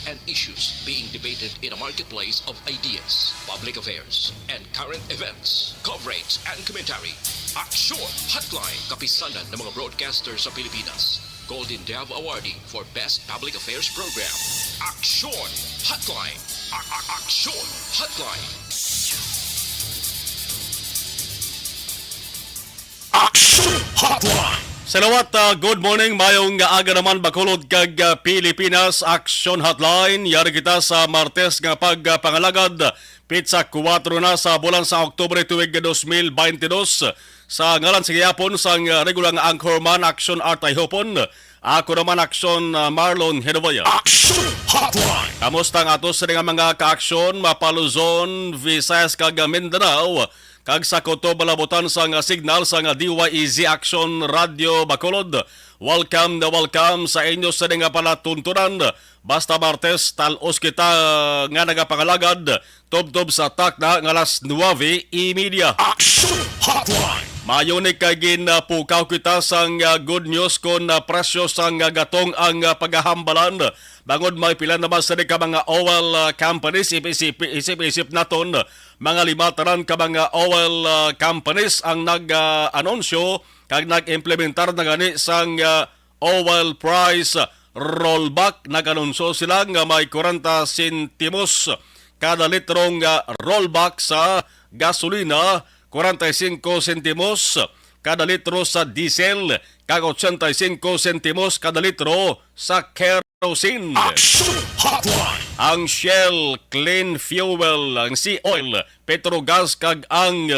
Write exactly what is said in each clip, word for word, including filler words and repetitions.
and issues being debated in a marketplace of ideas, public affairs, and current events, coverage and commentary. Aksyon Hotline, kapisanan ng mga broadcaster sa Pilipinas. Golden Dove Awardee for Best Public Affairs Program. Aksyon Hotline. A- a- Aksyon Hotline. Aksyon Hotline. Salawat, ah, good morning. Mayong aga naman, Bacolod kag, ah, Pilipinas. Aksyon Hotline. Yari kita sa Martes nga pagpangalagad. Pitsa kuwatro na sa bulan sa Oktubre tuig dos mil baynte dos. Sa ngalan sa gihapon sang, ah, regular nga anchorman, Aksyon Art Ayhopon. Ako naman, Aksyon, ah, Marlon Hedovaya. Aksyon Hotline. Kamusta ang ato sa nga mga kaaksyon, mapa Luzon, Visayas, kag Mindanao? Kag sa kutob nga nabutan sang signal sang D Y E Z Action Radio Bacolod. Welcome na welcome sa inyo sa nga palatuntunan. Basta Martes, talos kita nga nagapangalagad tubtob sa takna nga alas nuwebe y media. Action Hotline. Mayo ni kay ginpukaw kita sang, ah, good news kon, ah, presyo sang, ah, gatong ang, ah, pagahambalan. Bangod may pila naman sa ka mga oil, ah, companies, isip-isip, isip-isip naton, mga lima tanan ka mga oil, ah, companies ang nag, ah, anunsyo kag nag-implementar na gani sang, ah, oil price rollback. Nag-anunsyo sila nga may kwarenta sentimos kada litro nga rollback sa gasolina, kwarenta y singko sentimos kada litro sa diesel, kag ochenta y singko sentimos kada litro sa kerosene. Action Hotline. Ang Shell Clean Fuel, ang Sea Oil, Petrogas, kag ang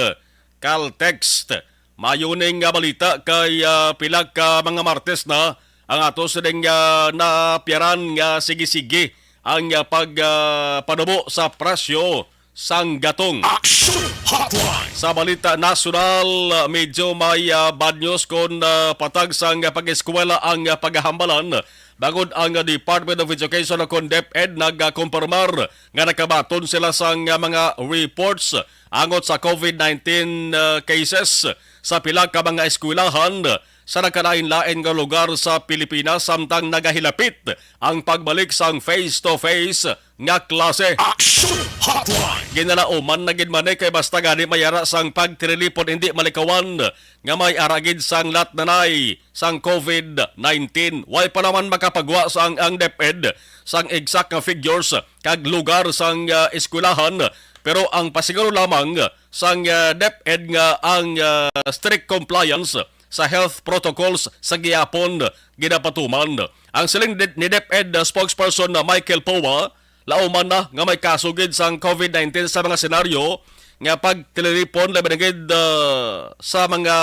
Caltex. Mayo ning, ah, balita kay, ah, pila ka mga Martes na ang ato sining, ah, naapyaran nga sige-sige ang, ah, pag, ah, panubo sa presyo sang gatong. Action Hotline. Sa balita nasyonal, ah, medyo may, ah, bad news kon, ah, patag sang, ah, pag-eskwela ang, ah, pagahambalan. Bangod ang, ah, Department of Education o kon DepEd nagakumpirmar nga nakabaton sila sang, ah, mga reports angot sa COVID nineteen, ah, cases sa pila ka mga eskwelahan sa nagkalain-lain nga lugar sa Pilipinas, samtang nagahilapit ang pagbalik sang face-to-face nga klase. Action Hotline. Ginalauman na gid man ni kay basta gani may ara sang pagtililipon, hindi malikawan nga may ara gid sang latnanay sang COVID nineteen. Way pa naman makapagwa sang ang DepEd sang exact nga figures kag lugar sang, ah, eskwelahan, pero ang pasiguro lamang sang, ah, DepEd nga ang, ah, strict compliance sa health protocols sa gihapon ginapatuman. Ang siling ni, ni DepEd spokesperson na Michael Poa, lauman na nga may kaso gid sang COVID nineteen sa mga senaryo nga pagtililipon, labi na gid, ah, sa mga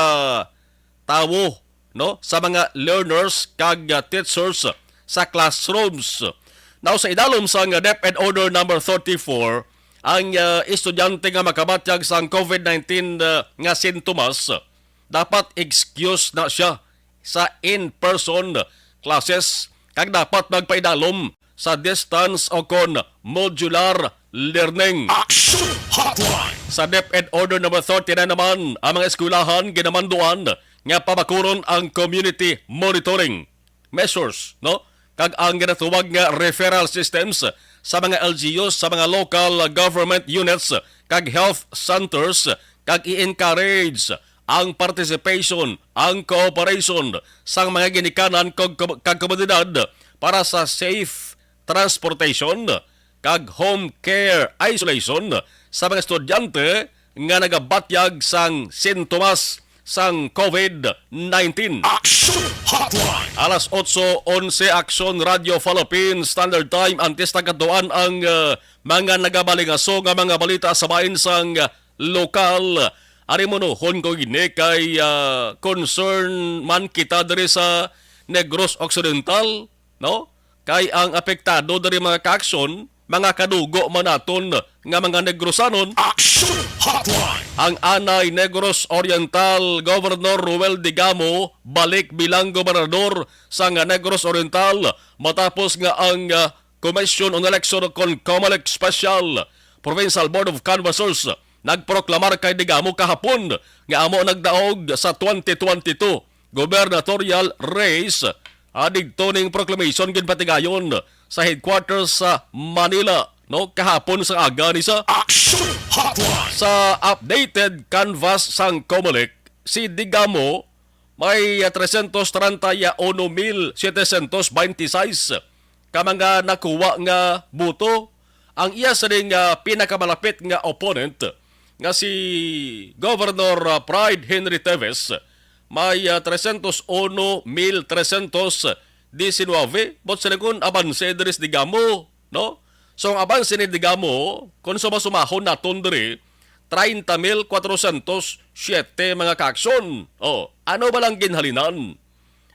tawo, no, sa mga learners kag, ah, teachers sa classrooms. Now, sa idalom sang DepEd Order Number thirty-four, ang, ah, estudyante nga makabatyag sang COVID nineteen, ah, nga sintomas, dapat excuse na siya sa in-person classes kag dapat magpaidalom sa distance o kon modular learning. Action Hotline. Sa DepEd Order Number thirty-nine naman, ang mga eskwelahan ginamanduan nga pabakuron ang community monitoring measures, no? Kag ang ginatawag nga referral systems sa mga L G Us, sa mga local government units, kag health centers, kag i-encourage ang participation, ang cooperation sang mga ginikanan kag, kag komunidad para sa safe transportation kag home care isolation sa mga estudyante nga nagabatyag sang sintomas sang COVID nineteen. Action Hotline. Alas otso onse, Aksyon Radio Philippines Standard Time, antes nagkatuan ang, uh, mga nagabalingaso nga mga balita sa bahin sang, uh, lokal. Ari mo nuhon ko gini kay, ah, concern man kita diri sa Negros Occidental, no? Kay ang apektado diri, mga kaaksyon, mga kadugo man naton nga mga Negrosanon. Action Hotline. Ang anay Negros Oriental Governor Ruel Digamo balik bilang gobernador sang Negros Oriental matapos nga ang, ah, Commission on Election o kon COMELEC Special Provincial Board of Canvassers nagproklamar kay Digamo kahapon nga amo nagdaog sa twenty twenty-two gubernatorial race. Ah, didto ning proclamation ginpatigayon sa headquarters sa Manila, no, kahapon sa aga ni sa Action Hotline. Sa updated canvas sang Comelec, si Digamo may, ah, trescientos treinta y uno mil setecientos veintiséis ka mga nakuha nga boto. Ang iya sining, ah, pinakamalapit nga opponent nga si Governor, ah, Pride Henry Teves may, ah, trescientos uno mil trescientos diecinueve, but silingon abanse diri si Digamo, no? So, ang abanse ni Digamo, kung sumasumahon naton diri, treinta mil cuatrocientos siete mga kaakson. Oh, ano ba lang ginhalinan?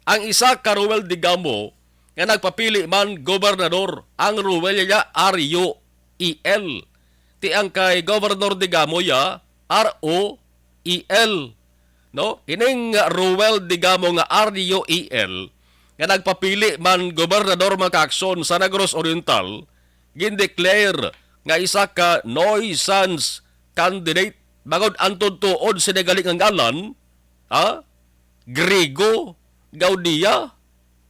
Ang isa ka Roel Digamo nga nagpapili man gobernador, ang Roel ya R U E L. Ti ang kay Governor Digamo ya, R O E L. No? Ining Roel Digamo nga R U E L nga nagpapili man gobernador mga kaakson sa Negros Oriental, gindeclare nga isa ka nuisance candidate bangod ang tuod-tuod sini gali nga ngalan, ha? Griego Gaudia?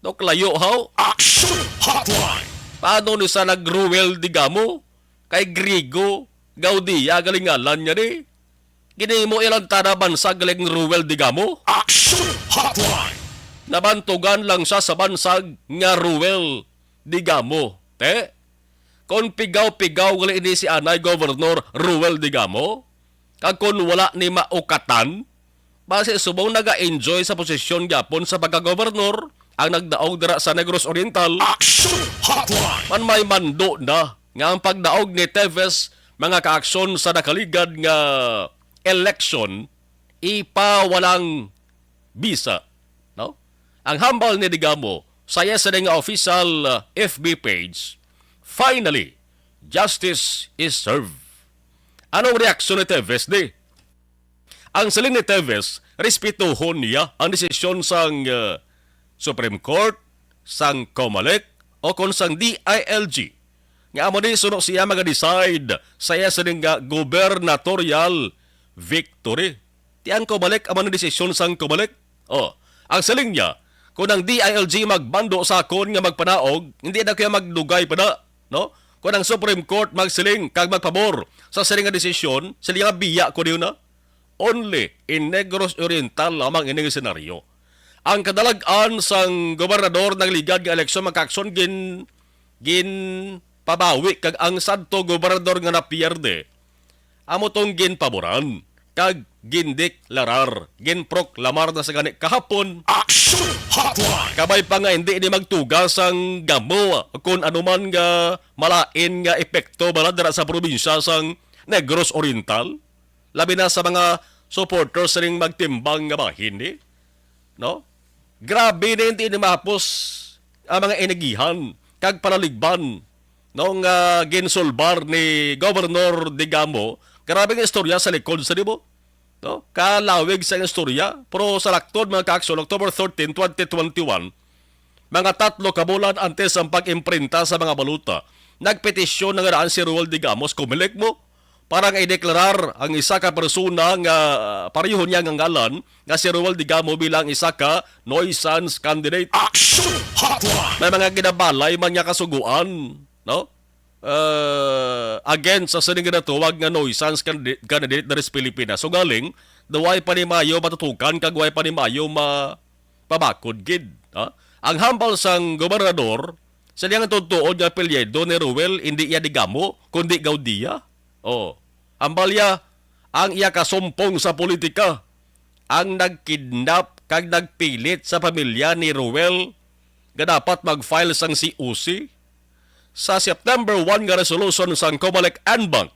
No, kalayo, haw? Action Hotline! Paano ni sa nag-Roel Digamo? Kay Griego Gaudia gali ngalan niya ni. Ginimo ilang tana bansag galing Roel Digamo? Action Hotline! Nabantugan lang siya sa bansag nga Roel Digamo. Te, kung pigaw-pigaw gali ini si anay Governor Roel Digamo, kag kung wala ni maukatan, basi subong naga-enjoy sa posisyon gyapon sa pagkagobernador ang nagdaog dira sa Negros Oriental. Action Hotline! Man may mando na nga ang pagdaog ni Teves mga kaaksyon sa nakaligad nga eleksyon ipawalang bisa, no? Ang hambal ni Digamo sa iya sini nga official, uh, F B page, "Finally, justice is served." Anong reaksyon ni Teves di? Ang siling ni Teves, respetuhon niya ang desisyon sang, uh, Supreme Court, sang Comelec, o kon sang D I L G, nga amo ni suno siya maga-decide sa iya sining nga gubernatorial victory. Ti ang Comelec amo ni desisyon sang Comelec. Oh, ang siling niya, kung ang D I L G magbando sa akon nga magpanaog, hindi na kaya magdugay pa na, no? Kung ang Supreme Court magsiling kag magpabor sa sining nga desisyon, siling nga biya ko niyo na. Only in Negros Oriental lamang ining senaryo. Ang kadalag-an sang gobernador nagligad nga eleksyon, mga kaaksyon, gin-, ginpabawi, kag ang sadto gobernador nga napierde, amo tong ginpaboran kag gindeklarar, ginproklamar na sa gani kahapon. Action Hotline! Kabay pa nga hindi ini magtuga sang gamo kon anuman nga malain nga epekto bala dira sa probinsya sang Negros Oriental, labi na sa mga supporters ning magtimbang nga bahin ni, no? Grabe na hindi ni mahapos ang mga inigihan kag palaligban, no, nga ginsulbar ni Governor Digamo. Grabe nga istorya sa likod sa, di ba? No? Kalawig sa istorya, pero sa laktod, mga kaaksyon, October thirteen, twenty twenty-one, mga tatlo ka bulan antes ang pag-imprinta sa mga balota, nagpetisyon na nga daan si Roald Digamos, Comelec mo, para nga ideklarar ang isa ka persona nga, ah, pareho niya nga ngalan, nga si Roald Digamo, bilang isa ka nuisance candidate. Action Hotline! May mga ginabalay man nga kasugoan, no? Uh, against sa sining ginatawag nga nuisance candidate, candidate diri sa Pilipinas. So galing, the way pa ni mayo matutukan kag way pa ni mayo ma-, pabakod gid, ha? Ang hambal sang gobernador, sa iyang tuod-tuod nga apelyido ni Ruel, hindi iya Digamo, kundi Gaudia. Oh, hambal iya, ang iya kasumpong sa politika, ang nagkidnap kag nagpilit sa pamilya ni Ruel nga dapat mag-file sang C O C sa September one nga resolution sang Comelec en banc.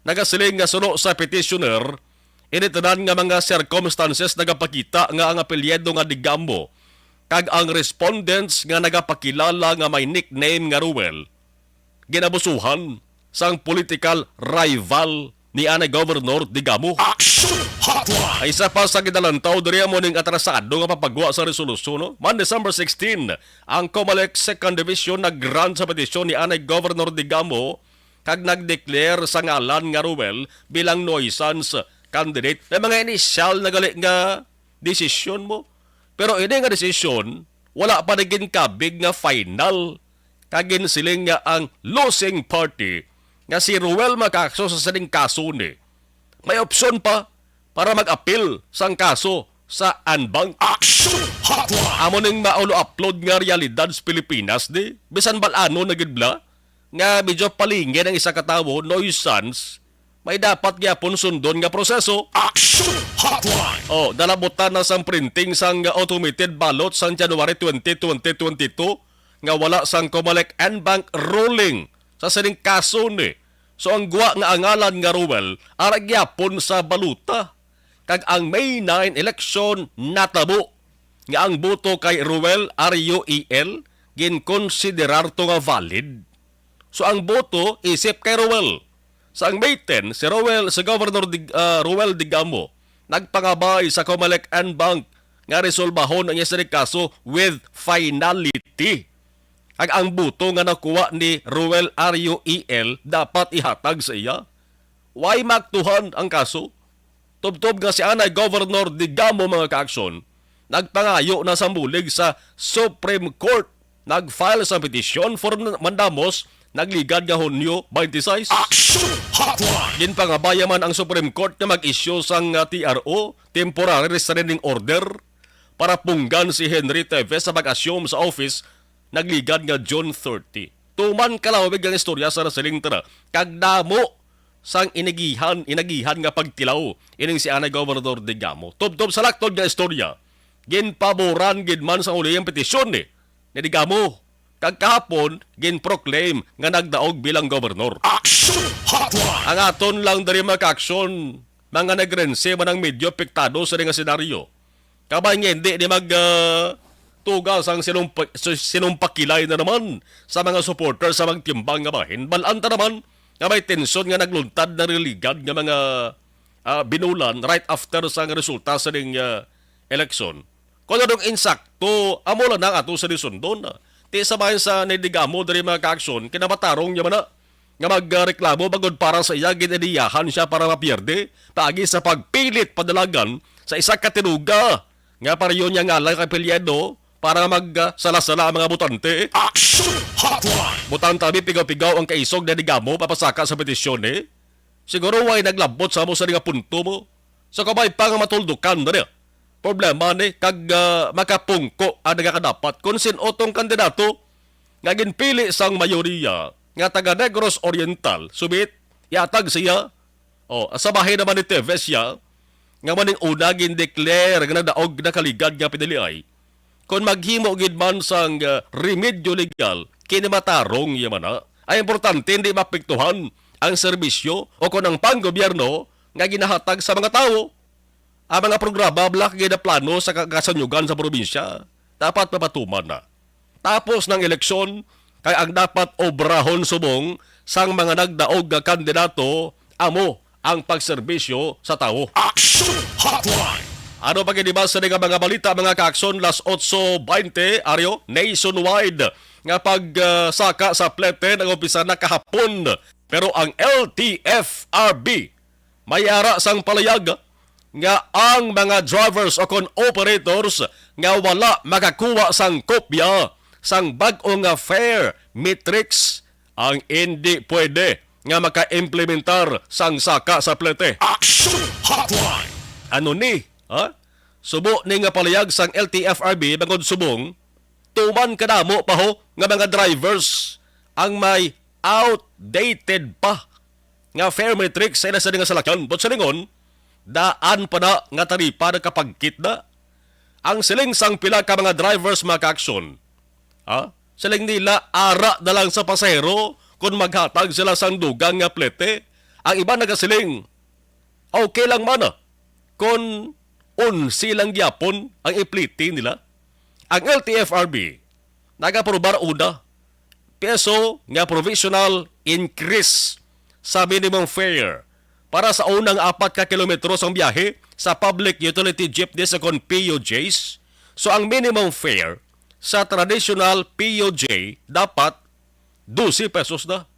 Nagasiling nga suno sa petitioner, ini tanan nga mga circumstances nagapakita nga ang apelyido nga Digamo kag ang respondents nga nagapakilala nga may nickname nga Ruel, ginabusuhan sang political rival ni anay Governor Digamo. Action Hotline! Ay isa pa sa ginalantaw diri amo ning atrasado nga pagpagwa sa resolusyon, no? Man December sixteen, ang Comelec Second Division nag-grant sa petisyon ni anay Governor Digamo kag nag-declare sa ngalan nga Ruel bilang nuisance candidate. May mga inisyal na gali nga desisyon mo. Pero ini nga desisyon, wala pa na ginkabig nga final Kag ginsiling nga ang losing party nga si Roel Macaso sa sining kaso ni may opsyon pa para mag-apil sang kaso sa Anbank. Action Hotline! Amo ning maulo upload nga realidad sa Pilipinas ni bisan bal-ano na gid bla nga medyo palingin ang isa ka tawo, nuisance, may dapat gyapon sundon nga proseso. Action Hotline! Oh, dalabutan na sang printing sang automated ballot sang January twenty, twenty twenty-two nga wala sang Comelec Anbank ruling sa sining kaso ni. So ang gwa nga angalan nga Roel ara gyapon sa baluta. Kag ang May nine election natabo nga ang boto kay Roel Ario E L ginkonsiderar to nga valid. So ang boto isip kay Roel. Sa ang May ten, si Roel, si Governor Dig, ah, Roel Digamo nagpangabay sa Comelec Anbank nga resolbahon ang iya sining kaso with finality. Ag ang boto nga nakuha ni Roel Ario E L dapat ihatag sa iya. Way maaktuhan ang kaso. Tubtob nga si anay Governor Digamo, mga kaaksyon, nagpangayo na sa bulig sa Supreme Court, nag-file sa petisyon for mandamus, nagligad nga Hunyo twenty-six. Action Hotline! Ginpangabaya man ang Supreme Court nga mag-issue sang, ah, T R O, Temporary Restraining Order, para punggan si Henry Teves sa pag-assume sa office, nagligad nga June thirty. Tuman kalawig ang istorya sa nasiling tana, kag damo sang inigihan, inagihan nga pagtilaw ining si anay Gobernador Digamo. Tubtob sa laktod nga istorya, ginpaboran gid man sa uli ang petisyon ni, ni Digamo, kag kahapon ginproclaim nga nagdaog bilang gobernador. Action Hotline! Ang aton lang diri, mga kaaksyon, mga negrense man ang medyo apektado sa nga senaryo. Kabay nga hindi ni mag, ah, tugas ang sinumpa-, si-, sinumpakilay na naman sa mga supporter sa magtimbang nga bahin. Balaan ta naman nga may tensyon nga nagluntad na religad nga mga, ah, binulan right after sa resulta sa ning, ah, eleksyon. Kung anong insakto, amo lang ang ato sa lisundon. Ti sa bahin sa ni Digamo diri, mga kaaksyon, kinamatarong niya man na nga magreklamo bangod para sa iya, gin-ideyahan siya para mapierde paagi sa pagpilit padalagan sa isa ka tinuga nga pareho niya ngalan kag apelyido para mag, ah, sala-sala ang mga botante. Action Hotline! Butang tabi, pigaw-pigaw ang kaisog ni Digamo papasaka sa petisyon, eh. Siguro way naglabot sa amo sa nga punto mo. Sa kabay pa nga matuldukan na niya. Problema ni kag, ah, makapungko ang nagakadapat kung sin-o tong kandidato nga ginpili sang mayoriya nga taga Negros Oriental, subit, iatag siya. O, sa bahin naman ni Teves siya, nga maning una gindeclare nga nagdaog na kaligad nga piniliay. Kon maghimo gid man sang, ah, remedyo legal, kini matarong iya man na. Ang importante, hindi maapektuhan ang serbisyo o kon ang panggobyerno nga ginahatag sa mga tawo. Ang mga programa bala nga ginaplano sa ka-, kasanyugan sa probinsya, dapat mapatuman na. Tapos ng eleksyon, kay ang dapat obrahon subong sang mga nagdaog nga kandidato amo ang pagserbisyo sa tawo. Action Hotline! Ano pa gid ba sa nga mga balita, mga kaaksyon? Las otso baynte, Aryo, nationwide nga pagsaka sa plete nag-umpisa na kahapon. Pero ang L T F R B may ara sang palayag nga ang mga drivers o kon operators nga wala makakuha sang kopya sang bag-o nga fare matrix ang indi pwede nga makaimplementar sang saka sa plete. Action Hotline! Ano ni, ha? Subo ni nga palayag sang L T F R B bangod subong, tuman kadamo pa ho nga mga drivers ang may outdated pa nga fare matrix sa ila sa nga salakyan. But sa lingon, daan pa na nga taripa nagkapagkit na. Ang siling sang pila ka mga drivers, mga kaaksyon, ha? Siling nila, ara na lang sa pasahero kung maghatag sila sang dugang nga plete. Ang iba nagasiling, okay lang man, ah, kung onse lang gyapon ang iplete nila. Ang L T F R B nagaprobar una peso nga provisional increase sa minimum fare para sa unang apat ka kilometro sang biyahe sa public utility jeepneys o kon P U Js. So, ang minimum fare sa traditional P U J dapat dose pesos na.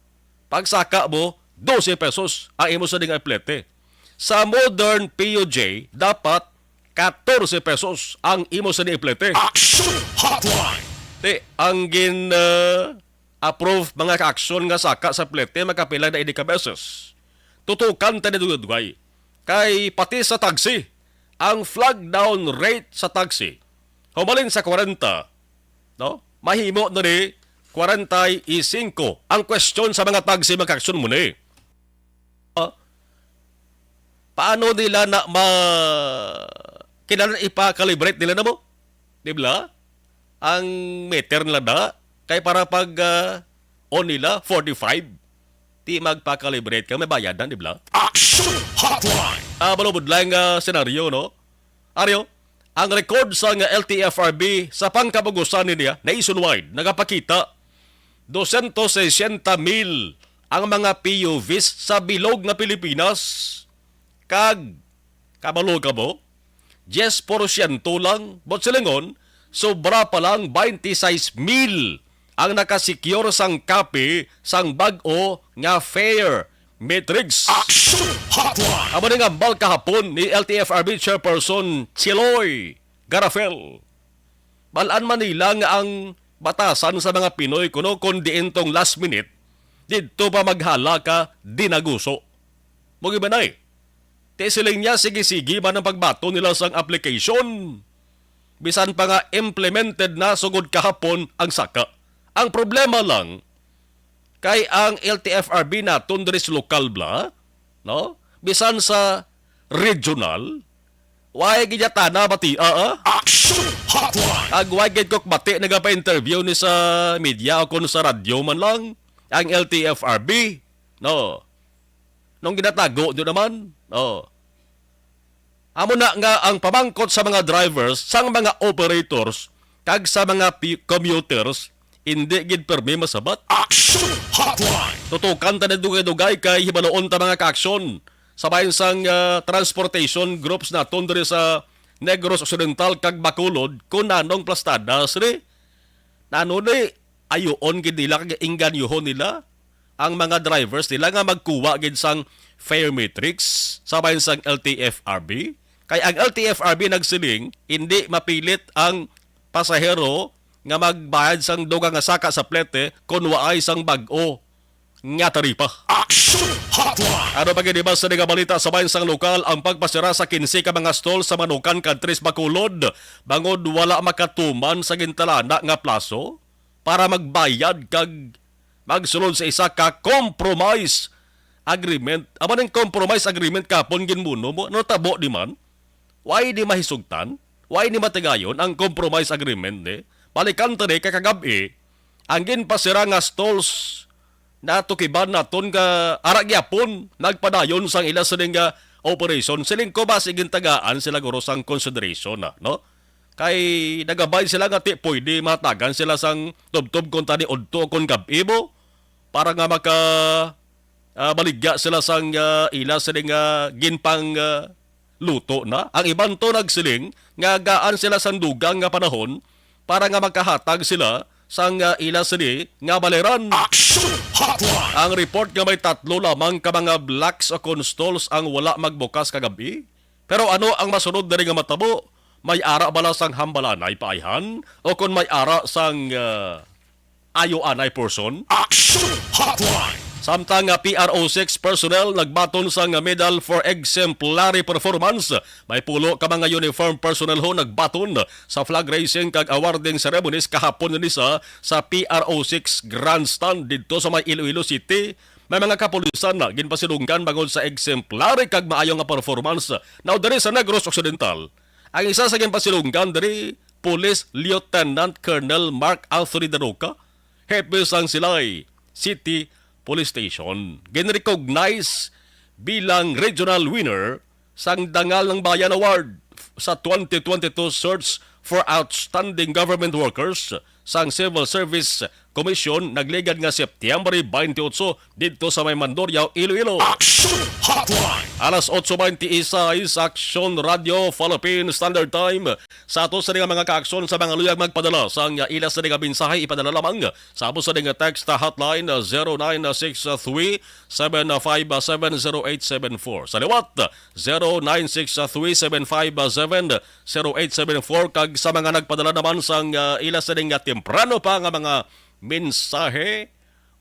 Pagsaka mo, dose pesos ang imo sa ding plete. Sa modern P U J, dapat katorse pesos ang imo sa ding plete. Action Hotline! Ti, ang gin, ah, approved mga ka-aksyon nga saka sa plete makapila na ini ka beses. Tutukan ta ni dugay-dugay. Kay pati sa taxi, ang flag down rate sa taxi, humalin sa kwarenta, no? Mahimo na ni kwarenta y singko. Ang question sa mga taxi, mga ka-aksyon, mo ni, ah, paano nila na ma-, kinahanglan ipa-calibrate nila na mo? Di ba? Ang meter nila na, kay para pag, ah, on nila, forty-five, di magpa-calibrate ka, may bayad na, di ba? Action Hotline! Ah, balubod lang nga senaryo, no? Aryo, ang record sa nga L T F R B sa pangkabugusan niya nationwide nagapakita dosyentos sesenta mil ang mga P U Vs sa bilog nga Pilipinas. Kag, kabalo ka mo, diyes porsyento lang, but silingon, sobra pa lang twenty-six mil ang nakasecure sang kapi sang bag-o nga fare matrix. Action Hotline! Amo ning hambal kahapon ni L T F R B Chairperson Chiloy Garafel. Balaan man nila nga ang batasan sa mga Pinoy kuno kon diin tong last minute, didto pa maghala ka dinaguso. Mo gibanay. Ti siling niya, sige-sige man ang pagbaton nila sang application. Bisan pa nga implemented na sugod kahapon ang saka. Ang problema lang, kay ang L T F R B naton diri sa lokal bala, no? Bisan sa regional, way gid tana batia, ah? Action Hotline! Ag way gid ko bati nagapa-interview ni sa media o kon sa radyo man lang ang L T F R B, no? Nung ginatago nyo naman, oh. Amo na nga ang pamangkot sa mga drivers, sang mga operators, kag sa mga pi-, commuters, hindi gid permi masabat. Action Hotline! Tutukan ta na dugay-dugay kay hibaloon ta mga ka-aksyon. Sa bahin sang, ah, transportation groups naton diri sa Negros Occidental kag Bacolod, kung nanong plastadas ni. Nano ni, ayuon gid nila kag inganyohon nila ang mga drivers nila nga magkuha gid sang fare matrix sa bahin sang L T F R B. Kay ang L T F R B nagsiling, hindi mapilit ang pasahero nga magbayad sang dugang nga saka sa plete kon waay sang bag-o nga taripa. Action Hotline! Ano pa gid iba sa nga balita sa bahin sang lokal, ang pagpasira sa kinse ka mga stall sa Manukan kag Tres Bacolod bangod wala makatuman sa gintalana nga plaso para magbayad kag magsulod sa isa ka compromise agreement. Amo ning compromise agreement kapon ginmuno mo, natabo di man? Why di mahisugtan? Why di matigayon ang compromise agreement ni? Balikan ta ni kay kagab-i, ang ginpasira nga stalls natukiban naton nga ara gyapon nagpadayon sang ila sining nga operation. Siling ko ba, sige, tagaan sila guro sang consideration na, no? Kay nagabay sila nga ti pwede matagan sila sang tubtob kon tani udto kon gab-i mo para nga maka, ah, baligya sila sang, ah, ila sini nga ginpang, ah, luto na. Ang iban to nagsiling nga gaan sila sang dugang nga panahon para nga makahatag sila sang, ah, ila sini nga baleran. Action Hotline! Ang report nga may tatlo lamang ka mga blacks o kon stalls ang wala magbukas kagab-i. Pero ano ang masunod diri nga matabo? May ara bala sang hambalanay paayhan? O kon may ara sang, ah, ayo anay portion? Action Hotline! Samtang nga P R O six personnel nagbaton sang medal for exemplary performance, may pulo ka mga uniform personnel ho nagbaton sa flag raising kag awarding ceremonies kahapon ni sa, sa P R O six grandstand didto sa may Iloilo City. May mga kapulisan na ginpasidunggan bangod sa exemplary kag maayo nga performance na diri sa Negros Occidental. Ang isa sa ginpasidunggan diri, Police Lieutenant Colonel Mark Anthony Daroca, hepe sang Silay City Police Station, ginrecognize bilang regional winner sang Dangal ng Bayan Award sa twenty twenty-two Search for Outstanding Government Workers sang Civil Service Commission nagligad nga Septyembre twenty-eight didto sa may Mandurriao, Iloilo. Action Hotline! Alas otso beintiseis, Action Radio Philippine Standard Time. Sa ato sa mga, mga kaaksyon sa mga luyag magpadala sang ila sa nga mensahe, ipadala lamang sa amo sa nga text hotline, zero nine six three seven five seven zero eight seven four. Sa liwat, zero nine six three seven five seven zero eight seven four, kag sa mga nagpadala naman sang, ah, ila sining nga temprano pa nga mga mensahe,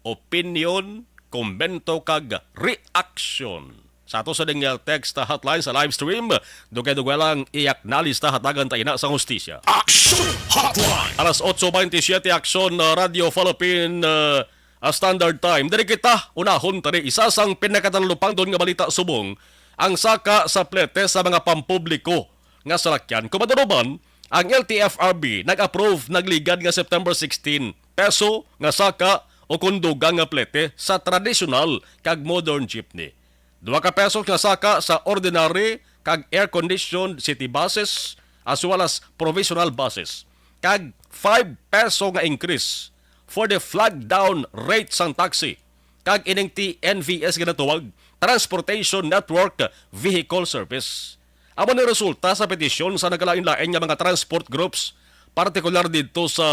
opinyon, komento, kag reaksyon. Sa ato sa ding, uh, text hotline sa live stream, dugay-dugay lang i-acknowledge ta, hatagan ta ina sang hustisya. Action Hotline! Alas otso baynte siyete, Aksyon, uh, Radio Philippine, uh, uh, Standard Time. Diri kita, unahon ta ni isa sang pinakatalupangdon nga balita subong ang saka sa plete sa mga pampubliko nga salakyan. Kung matuod man, ang L T F R B nag-approve nagligad nga September sixteen, peso nga saka o kon dugang nga plete sa tradisyonal kag modern jeepney. Duha ka pesos nga saka sa ordinary kag air-conditioned city buses as well as provisional buses. Kag five peso nga increase for the flag down rate sang taxi kag ining T N V S ginatawag Transportation Network Vehicle Service. Amo ni resulta sa petisyon sa nagkalain-lain nga mga transport groups, partikular didto sa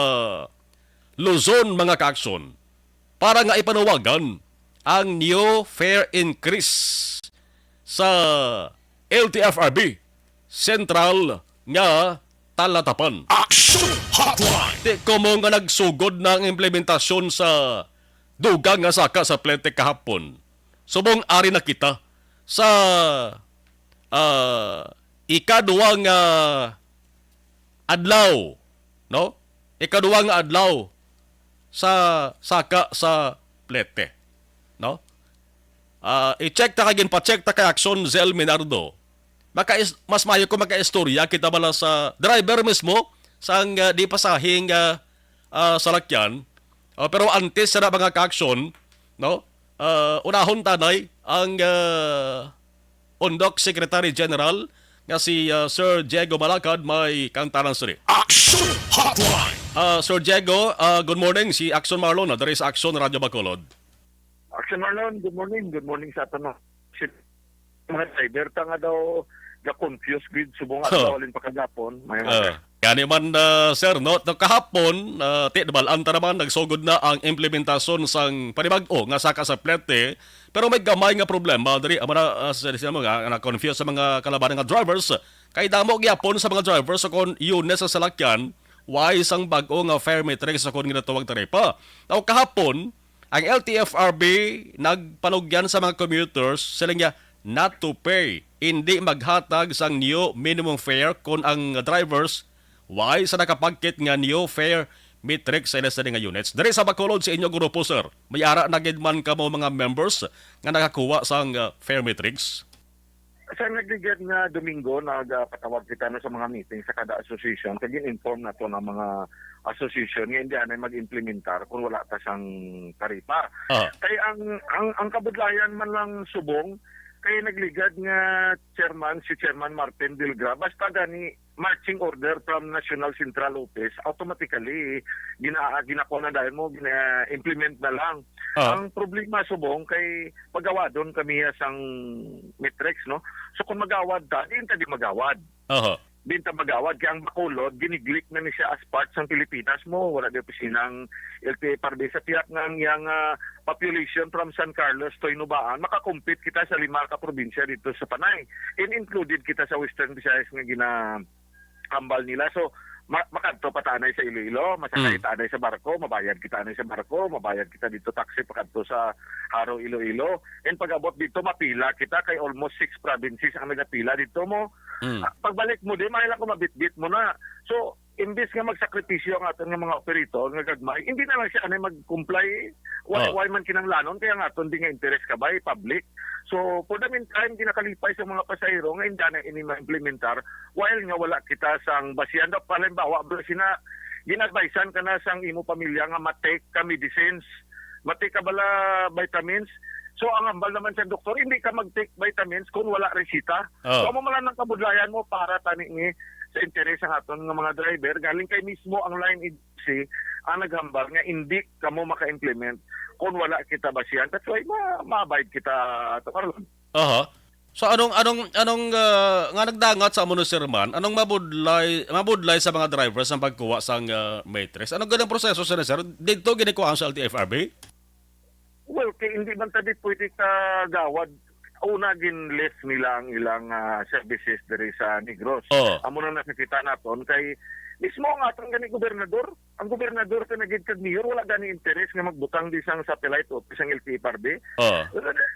Luzon, mga kaakson, para nga ipanuwagan ang new fare increase sa L T F R B Central nga Talatapan. Action Hotline! Ti komo nga nagsugod na ang implementasyon sa dugang nga saka sa plete kahapon. Subong ari na kita sa, ah, ikaduwa nga adlaw, no? Ikaduwa nga adlaw sa saka sa plete, no? Ah, i-check ta kay ginpa-check ta kay Action Zel Minardo. Maka-, mas maayo ko makaistorya kita bala sa driver mismo sang, ah, di pasahing, ah, ah, salakyan. Ah, pero antes sa mga ka-action, no? Ah, unahon tanay ang, ah, Pundok Secretary General nga si, ah, Sir Diego Malacad may kantanan sini. Action Hotline! Ah, Sir Diego, ah, good morning. Si Action Marlon na diri sa Action Radio Bacolod. Action Marlon, good morning. Good morning sa aton mga, si, mga driver ta nga daw ga-confuse gid subong nga Oh. daw alin pa kagapon. May Ah, mga gani man, ah, sir, no? No, kahapon, ah, ti, nabal-an ta naman, nagsugod na ang implementasyon sang panibag-o nga saka sa plete, pero may gamay nga problema diri, amo na, ah, sa, sa mga na-confuse sa mga kalabanan nga drivers, kay damo gyapon sa mga drivers sa kon unit sa salakyan, why sang bag-o nga fare matrix sa kon ginatawag taripa. Now, kahapon, ang L T F R B nagpanugyan sa mga commuters, sila nga not to pay, hindi maghatag sang new minimum fare kon ang drivers why sa nakapagkit nga new fare matrix sa ila sini nga units. Diri sa Bacolod sa inyo grupo, sir, may ara na gid man kamo mga members nga nakakuha sang, uh, fare matrix? Sa nagligad nga Domingo, nagpatawag kita na sa mga meeting sa kada association, kag gin-inform nato ang mga association nga hindi anay mag-implementar kung wala ta sang taripa. Ah. Kay ang, ang, ang kabudlayan man lang subong, kay nagligad nga chairman, si Chairman Martin Dilgra, basta gani marching order from National Central Office, automatically, gina-, ginakuha na dahil mo, gina-implement na lang. Ah. Ang problema subong kay pagawadon kami sang matrix, no? So, kung magawad ta, di ta di magawad. Aha. Di ta magawad, kaya ang Bacolod, giniglik na ni siya as part sang Pilipinas mo. Wala di opisina ang L T F R B sa tiyak nga ang iyang, ah, population from San Carlos to Inubaan, makakompete kita sa lima ka probinsya dito sa Panay. And included kita sa Western Visayas nga gina-, ambal nila. So, ma-, makadto pa ta anay sa Iloilo, masakay Mm. ta anay sa barko, mabayad kita anay sa barko, mabayad kita dito taxi pakadto sa Jaro, Iloilo. And pag-abot dito, mapila kita kay almost six provinces ang nagapila dito mo. Mm. Ah, pagbalik mo, di, may lang kung mabitbit mo na. So, imbis nga magsakripisyo ang aton nga mga operator nga gagmay, hindi na lang siya anay mag-comply. Why, Oh. why man kinahanglanon? Kaya nga aton di nga interes ka ba, eh, public? So, for the meantime, ginakalipay sa mga pasahero nga hindi na ini ma-implementar while nga wala kita sang basihan. Daw, halimbawa, bro, sina, gin-advisean ka na sang imo pamilya nga ma-take ka medicines, ma-take ka bala vitamins. So, ang hambal naman sa doktor, hindi ka mag-take vitamins kung wala resita. Oh. So, amo man lang ang kabudlayan mo para tani ni sa interes sa aton nga mga driver. Galing kay mismo ang line agency ang naghambal nga hindi kamo maka-implement kung wala kita basihan. That's why ma-, ma-abide kita, Ato Marlon. Aha. So, anong, anong, anong, ah, nga nagdangat sa amo ni Sir Man? Anong mabudlay, mabudlay sa mga drivers ang pagkuha sang, ah, matrix? Anong ganang proseso, Sir, Sir? Didto ginikuhaan sa L T F R B? Well, kay hindi man tabi pwede ka gawad. Una, gin-lift nila ang ilang, ah, services diri sa Negros. Oo. Amo na nakikita naton kay mismo ang atong gani gobernador, ang gobernador ka na gid kag mayor, wala gani interes nga magbutang di sang satellite office ang L T F R B. Oh.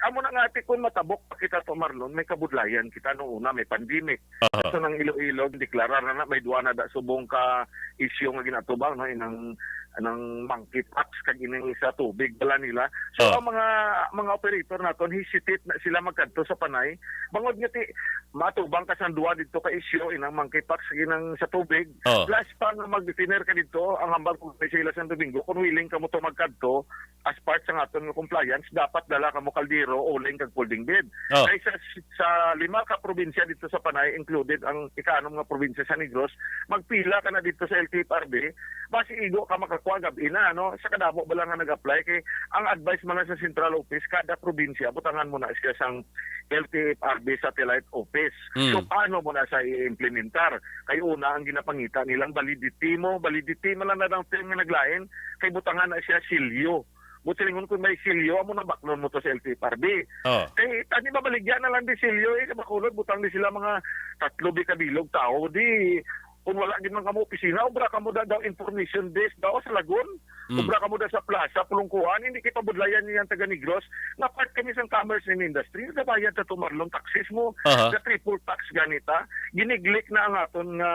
Amo na nga, ati, kung matabok pa kita to, Marlon, may kabudlayan kita. Nung una, may pandemic. Aha. So, nang Iloilo, deklarar na, na may duwa na da subong ka issue nga ginatubang, no? Inang, nang monkeypox kag ining sa tubig bala nila. So, Oh. ang mga, mga operator naton, hesitate na sila magkadto sa Panay. Bangod nga ti, matubang ka sang duwa didto ka issue, inang monkeypox, inang sa tubig. Oh. Plus pa nga mag-dinner ka didto, ang hambal ko kay sila sa Domingo, kung willing ka mo to magkadto, as part sa aton nga compliance, dapat dala ka mo kaldero, uling kag folding bed. Oh. Kay sa, sa lima ka probinsya didto sa Panay, included ang ikaanom nga probinsya sa Negros, magpila ka na didto sa L T F R B, basi igo ka makakuha gab-i na, no? Sa kadamo ba lang nga nag-apply, kay ang advice man lang sa central office, kada probinsya, butangan mo na siya sang L T F R B satellite office. Mm. So, paano mo na sa i-implementar? Kay una, ang ginapangita nilang validity mo, validity man lang na ang term nga naglain, kay butangan na siya silyo. Buti lingon kung may silyo, amo na baklon mo to sa L T F R B. Oh. Kay, tani mabaligya na lang di silyo, eh, sa Bacolod, butang di sila mga tatlo bi kabilog tao, di, kung wala gid man kamo opisina, obra kamo da daw information desk daw sa Lagun, Mm. obra kamo da sa plaza, Pulungkuan, hindi kay pabudlayan niya ang taga Negros, nga part kami sa commerce and industry, nagabayad ta to, Marlon, taxes mo, Aha. sa triple tax ganita, giniglik na ang aton nga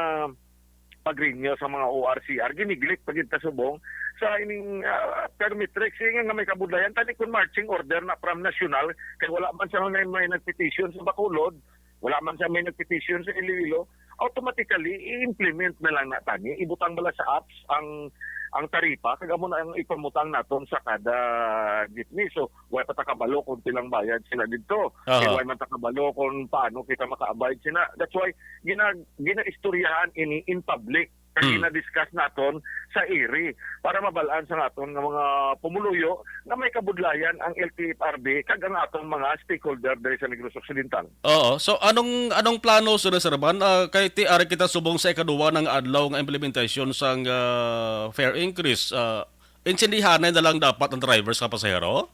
pag-renew sa mga O R C R, giniglik pa gid ta subong sa ining, ah, permit rex, nga, nga may kabudlayan, tani kung marching order na from national, kay wala man sa may, may nagpetition sa Bacolod, wala man sa may nagpetition sa Iloilo, automatically, i-implement na lang na tani, ibutang bala sa apps ang, ang taripa, kag amo na ang ipamutang naton sa kada jeepney. So, wala pa ta kabalo kung pilang bayad sila didto. Aha. Kay wala man ta kabalo kung paano kita maka-abide sila. That's why, gina-, ginaistoryahan ini in public. Kag Hmm. gina-discuss naton sa iri para mabalaan sa aton nga mga pumuluyo nga may kabudlayan ang L T F R B kag ang aton mga stakeholder diri sa Negros Occidental. Oo. So, anong, anong plano, Sir Serban? Ah, kay ti ari kita subong sa ikaduwa ng adlaw nga implementasyon sang, ah, fare increase. Ah, intindihanay na lang dapat ang drivers sa pasahero?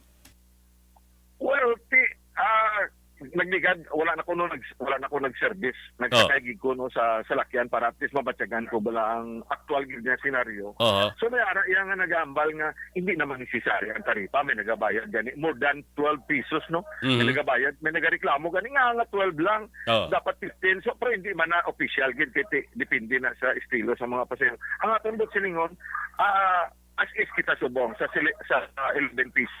Well, ti, ah, nagligad, wala na kuno nag-, wala na ko nag-service. Oh. Nagsakay gid ko, no, sa salakyan para at least mabatyagan ko bala ang aktual gid nga senaryo. Oho. So, may ara iya nga nagambal nga hindi naman necessary ang taripa, may nagabayad gani more than twelve pesos, no? Mhm. May nagabayad, may nagareklamo gani nga, nga twelve lang, Oh. dapat fifteen. So, pero hindi man na official gid, kay ti-, depende na sa estilo sa mga pasahero. Ang aton buot silingon, ah, as is kita subong sa sili-, sa, sa eleven pesos.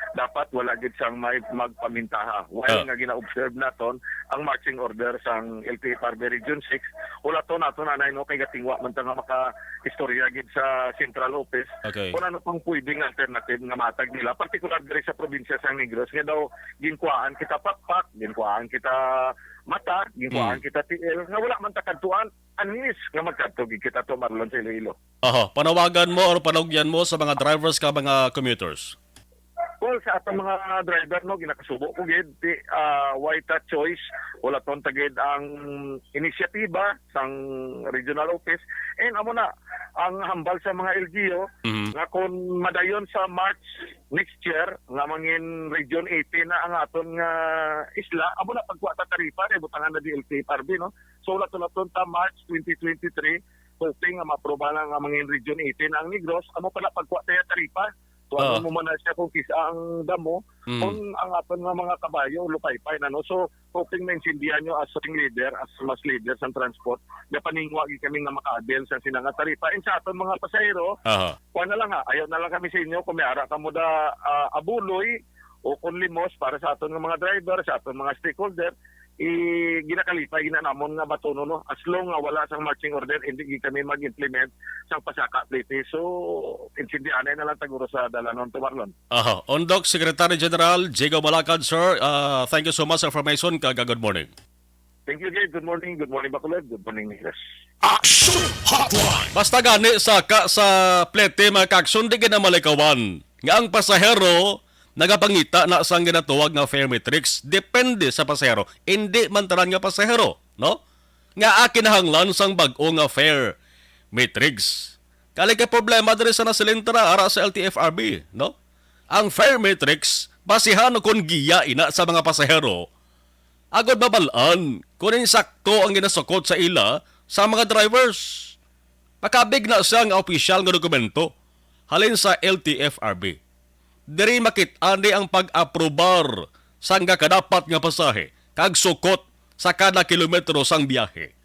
Dapat wala gid sang may magpamintaha. While Ah. nga gina-observe naton ang marching order sang L T F R B Region six, wala to nato, nanay, no, kay gatingwa man ta nga maka-istorya gid sa central office. Okay. Kung ano pang pwedeng alternative nga matag nila, partikular diri sa probinsya sang Negros, nga daw ginkuhaan kita pakpak, ginkuhaan kita mata, ginkuhaan Hmm. kita tiil, nga wala man ta kadtuan, unless nga magkadto gid kita to, Marlon, sa Iloilo. Oho, panawagan mo or panugyan mo sa mga drivers ka mga commuters? Well, sa atong mga driver, no, ginakasubo ko gid, ti, ah, way ta choice, wala ton ta gid ang inisyatiba sang regional office. And amo na, ang hambal sa mga L G U, Mhm. nga kung madayon sa March next year, nga mangin Region eighteen na ang aton nga isla, amo na pagkuha ta taripa, kay butangan na di L T F R B, no? So, wala ton ta March twenty twenty-three, hoping nga maaprobahan nga mangin Region eighteen ang Negros, amo pala pagkuha tayo taripa. So, ano Oo. mo man na siya kung kisa ang damo, Mm. kung ang aton nga mga kabayo, lupaypay na, no? So, hoping maintindihan nyo as ring leader, as mas leader sa transport, nga paningwa gid kami nga maka-avail sa sina nga taripa. And sa aton mga pasahero, Aha. kuha na lang ha, ayaw na lang kami sa inyo, kung may ara kamo da, ah, abuloy, o kung limos para sa aton nga mga driver, sa aton mga stakeholder, i-, ginakalipay gina namon nga batunon, no? As long nga wala sang marching order, hindi gid kami mag-implement sang pasaka plete. So, intindihanay na lang taguro sa dalanon to, Marlon. Aha. Undok Secretary General Jigo Malacad, sir. Ah, thank you so much sa information, kag good morning. Thank you, Jay. Good morning. Good morning, Bacolod. Good morning, Negros. Action Hotline. Basta gani saka sa plete, mga kaaksyon, di gid na malikawan nga ang pasahero nagapangita na sang ginatawag nga fare matrix. Depende sa pasahero. Hindi man tanan nga pasahero, no, nga kinahanglan sang bag-o nga fare matrix. Kali kay problema diri sa nasilintra ara sa L T F R B, no? Ang fare matrix, basihan kon giya ina sa mga pasahero, agod mabal-an kon insakto ang ginasukot sa ila sa mga drivers. Makabig na siya nga opisyal nga dokumento halin sa L T F R B. Diri makit-an ni ang pag-aprobar sang kadapat nga pasahe kag sukot sa kada kilometro sang biyahe.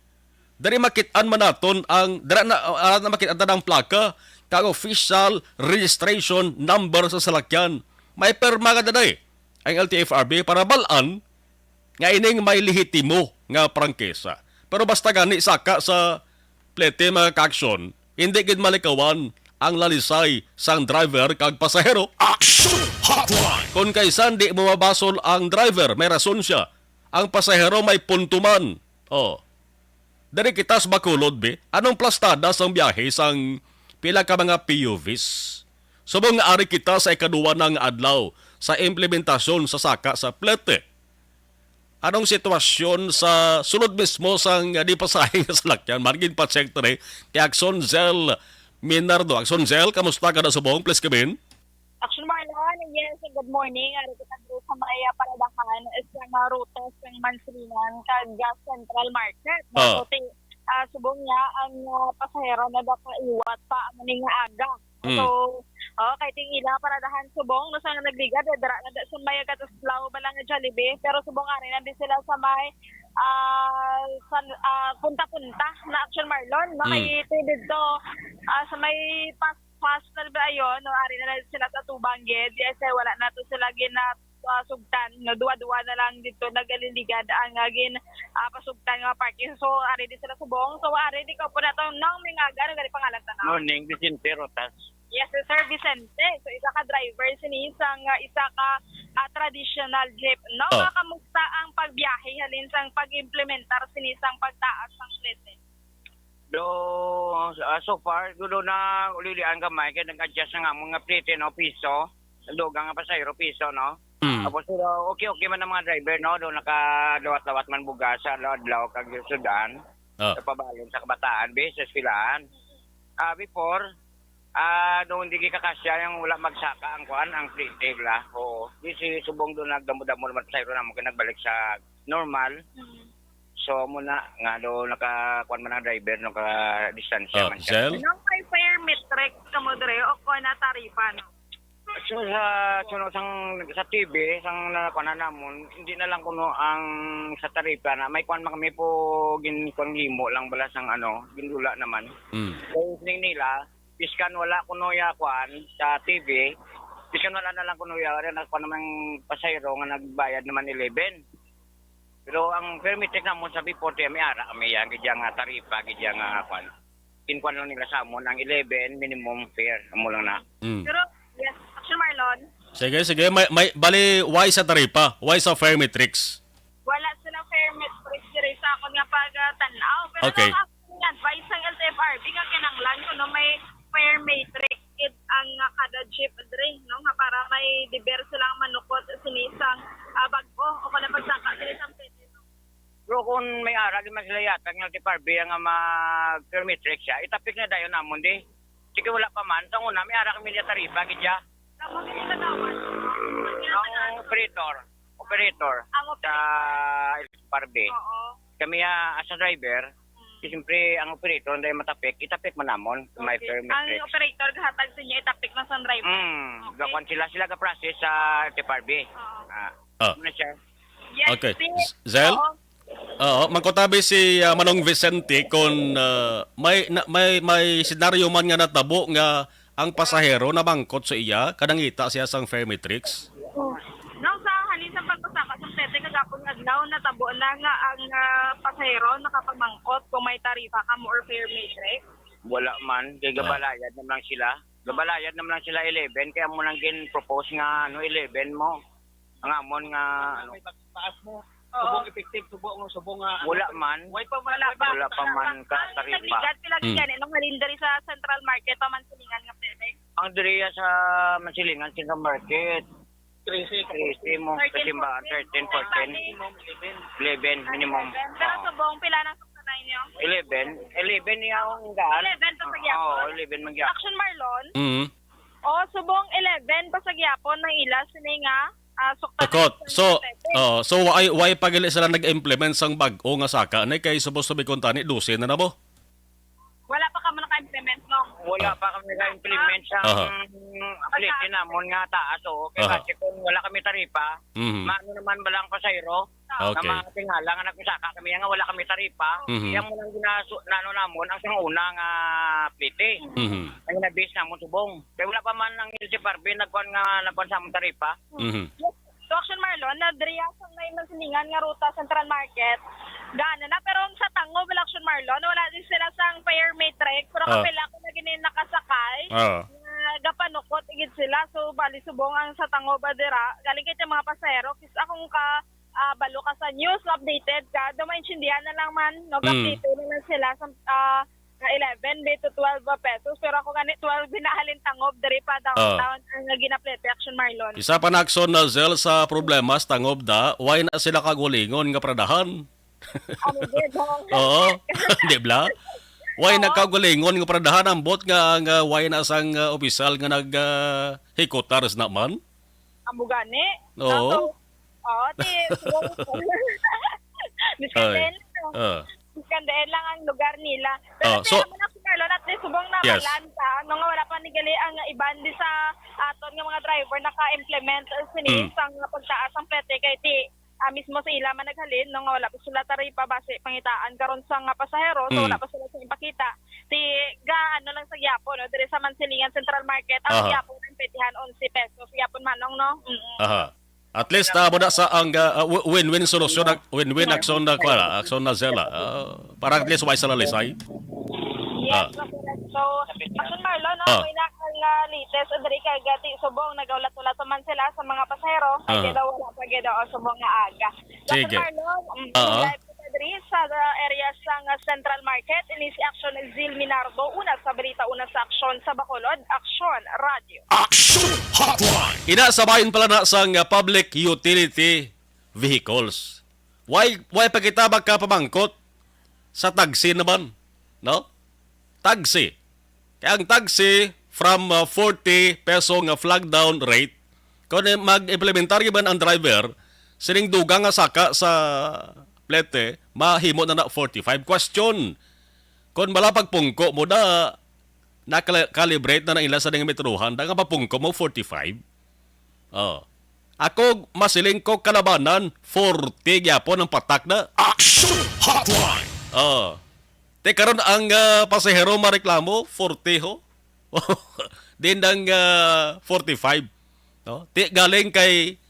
Diri makit-an man naton ang, dira na, ara na makit-an ang plaka kag official registration number sa salakyan. May pirma nga daday ang L T F R B para bal-an nga ining may lehitimo nga prangkisa. Pero basta gani saka sa plete, mga ka-aksyon, hindi gid malikawan ang lalisay sang driver kag pasahero. Action Hotline! Kon kaisan di mo mabasol ang driver, may rason siya. Ang pasahero may punto man. Oh. Diri kita sa Bacolod, be. Anong plastada sang biyahe sang pila ka mga P U Vs? Subong nga ari kita sa ikaduwa na nga adlaw sa implementasyon sa saka sa plete. Anong sitwasyon sa sulod mismo sang, ah, di pasahe nga salakyan? Margin pa check to, eh. Kay Axon Zel Minardo. Axon Zel, kamusta ka na subong? Please come in. Action Marlon, yes, good morning. Ari kita dito sa may, ah, paradahan sa mga rutas ng Mansilingan kag, ah, Central Market. Ah. So, ti-, ah, subong niya ang, ah, pasahero na nakaiwat pa amo ni nga aga. Mm. So, oh, kay ting ila paradahan subong, no, sa nagligad, eh, dira na da sa may Gataslaw, bala nga Jollibee, pero subong ari na din sila sa may, ah, sa, ah, punta-punta na Action Marlon, no? Mm. Kay ti dito, ah, sa may pas-, pas na ba ayon, no? Ari na lang sila sa tubang gid, yes, eh, wala na to sila gina-, ah, sugtan, no? Duwa-duwa na lang dito nagaliligad ang, ah, gin-, ah, pasugtan nga parking. So, ari di sila subong. So, ari di ka po na to, nang may nga, ano, gani pangalan ta na? Morning, Vicente Rotas. Yes, Sir Vicente. So, isa ka driver sini sang, ah, isa ka, ah, traditional jeep, no? Oh. Nga, kamusta ang pagbiyahe halin sang pag-implementar sini sang pagtaas sang plete? Do, ah, so far, do, do na ulilian gamay kay nag-adjust na nga mo nga plete, no, piso. Ang dugang nga pasahero, piso, no? Mm. Tapos, pero okay, okay man ang mga driver, no? Do nakadawat-dawat man bugas sa adlaw-adlaw kag sudan. Ah. Sa pabalon sa kabataan, be, sa eskwelahan. Ah, before, ah, doon di kakasya yung wala magsaka ang kuan, ang plete, bla. Oo. Di si subong doon nagdamo-damo naman pasahero naman kay nagbalik sa normal. Mm. So, amo na nga do naka-, kuwan man ang driver, naka-distansya Oh, man siya. Zel? Nang may fare matrix ka mo dire o kuwan na taripa, no? So, sa, so, no, sang, sa T V, sang nakuha na namon, hindi na lang kuno ang sa taripa na may kuwan man kami po, gin-, kuwan, limo lang bala sang ano, gindula naman. Mm. So, sining nila, biskan wala kuno ya kuwan sa T V, biskan wala na lang kuno ya, wala na kuwan naman pasahero nga nagbayad naman eleven. Pero ang permit check namon sa before, may ara kami yan, gid yang, ah, taripa, gid yang, ah, kwan. Kinkwan lang nila sa amon ang eleven minimum fare, amo lang na. Mm. Pero, yes, Action Marlon. Sige, sige. May, may, bali, why sa taripa? Why sa fare matrix? Wala sila fare matrix diri sa akon nga pagtanaw. Pero Okay. Ang advice sang L T F R B nga kinahanglan kuno may fare matrix gid ang, ah, kada jeep diri, no, nga para may deber silang manukot sini sang, ah, bag-o o kung pagsaka sini sang pwede, no? Pero kung may ara di man sila yata nga L T F R B nga mag-fare matrix siya, itapik na dayon namon di. Sige, wala pa man. Sa una, may ara kami niya taripa, gid ya. Kamo gid sa dawan. Ang operator, operator Ang sa operator. L T F R B. Oo. Kami, ah, as a driver, Mm. siyempre, ang operator, hindi matapik, itapik man namon, may Okay. Fare Ang matrix. Operator, gahatag sa inyo, itapik man sa driver. Mm, Okay. gakuan sila, sila ga-process sa L T F R B. Oo. Ah, Ah. ano na siya? Yes, Okay. please. Z-, Zel? Oo. Oo, mangkutabi si, ah, Manong Vicente kung, ah, may, na, may, may senaryo man nga natabo nga ang pasahero namangkot sa iya, kanangita siya sang fare matrix. No, sa halin sa pagpasaka sa plete kagapon nga adlaw, natabo na nga ang, ah, pasahero nakapamangkot kung may taripa kamo or fare matrix. Wala man, kay Ah. gabalayad naman lang sila. Gabalayad naman lang sila eleven, kaya mo nang gin-propose nga, ano, eleven mo. Ang amon nga, ano. May pag-, taas mo. Oo. Subong effective, subong, subong nga, ano, Wala man. Why pa, Wala pa. Wala pa man ka Ang taripa. Nagligad sila Hmm. gani, nung halin diri sa Central Market, pa Mansilingan nga pwede. Ang diri sa Mansilingan, Central Market. Trese, Trese mo, Thirteen, kasimbahan, fourteen. Thirteen, fourteen. Minimum eleven. Eleven, minimum. Pero Oo. Subong, pila nang suktanay niyo? Eleven. Eleven niya ang daan. Eleven pa sa gyapon? Oo, eleven man gyapon. Action Marlon? Mm. O, subong eleven pa sa gyapon nang ila sini nga, ah, suktanay Takot. sa So, eleven. Oo, so why, why pa gali sila nag-implement sang bag-o nga saka? Ni kay supposed to be kuntani, dose na na mo? Wala pa kamo naka-, Wala Ah. pa kami na-implement sa Aha. ang plete namon nga taas, oo. Kay Aha. base kung wala kami taripa, Mhm. maano naman ba lang pasahero? Okay. Nga mga tingala nga nagkusaka kami, nga wala kami taripa. Mhm. Yang mo lang ginasu-, nano namon ang sang una nga plete. Mhm. Ang nabis namon subong. Kay wala pa man ang L C P R B nagkuan nga, nagkuan sa amon taripa. Mhm. So, Action Marlon, na diri sa may Mansilingan nga ruta, Central Market. Gana na, pero ang sa Tangob, wala, Action Marlon, wala din sila sang fare matrix, pero Ah. kapila ko na gini nakasakay, Ah. nga gapanukot igid sila. So, bali subong ang sa Tangob, ah, dira, galing kay mga pasahero, kis akong ka, ah, balo ka sa news, updated ka, daw maintindihan na lang man, no, Mm. updated na lang sila sa, ah, nga eleven, be to twelve pesos, pero ako gani twelve binahalin Tangob diri pa Ah. downtown ang ginaplete, Action Marlon. Isa pa na, Action na, Zel, sa problema sa Tangob da, why na sila kagulingon nga pradahan? Ano, di ba? Oo. Di bla? Why Oo. na kagulingon nga pradahan? Ambot nga ang, ah, why na sang, ah, opisyal nga nag, ah, hikutar sa naman? Amo gani. Oo. Ato, oo, ti, siguro, Ay. Miskandahan lang. Ah. Miskandahan lang ang lugar nila. Pero Ah, ti, so amo na, Action Marlon, at least subong na Yes. malan ka, ano nga wala pa ni gali ang iban di sa aton nga mga driver naka-implement, uh, sini Mm. sa nga pagtaas ang plete kay ti, ah, mismo sa ila man naghalin, no, nga wala pa sila taripa base pangitaan karon sa nga pasahero, so Mm. wala pa sila sa ipakita. Ti, ga, ano lang sa gyapon, no, diri sa Mansilingan Central Market, ang Aha. gyapon ang petihan, onse pesos gyapon, manong, no? Mm. Aha. At least, ah, muna sa ang, ah, ah, wi-, win-win solusyon, na, win-win action na, kuwan, ah, action na sila. Ah, para at least, why sila lisay? Yes, Ah. correct. So, Action Marlon, no? Ah. May na kang, ah, latest, diri kay Gati Subong, nagaulat-ulat man sila sa mga pasahero. Kay Ah. daw wala pa gid, oh, subong nga aga. Sige. Action Marlon, mm, Ah. live kita diri sa, ah, area sa, ah, Central Market. Ini si Action Zil Minardo, una sa balita, una sa aksyon sa Bacolod, Action Radio. Action Hotline. Ina sa bahin pala na sang, uh, public utility vehicles. Why, why pa kita magkapamangkot sa taxi naman? No? Taxi. Kaya ang taxi from, uh, forty peso nga flag down rate, kung mag-implementar man ang driver, sining dugang nga saka sa plete, mahimo na na forty-five. Question, kung wala pagpungko mo na, nakala-, calibrate na na ila sa nga metrohan, da nga papungko mo forty-five? Oh. Ako, masiling ko kalabanan, forty gyapon ang patak na. Action Hotline. Oh. Te karon ang, ah, pasahero mareklamo, forty ho. Din ang, ah, forty-five. No? Ti galing kay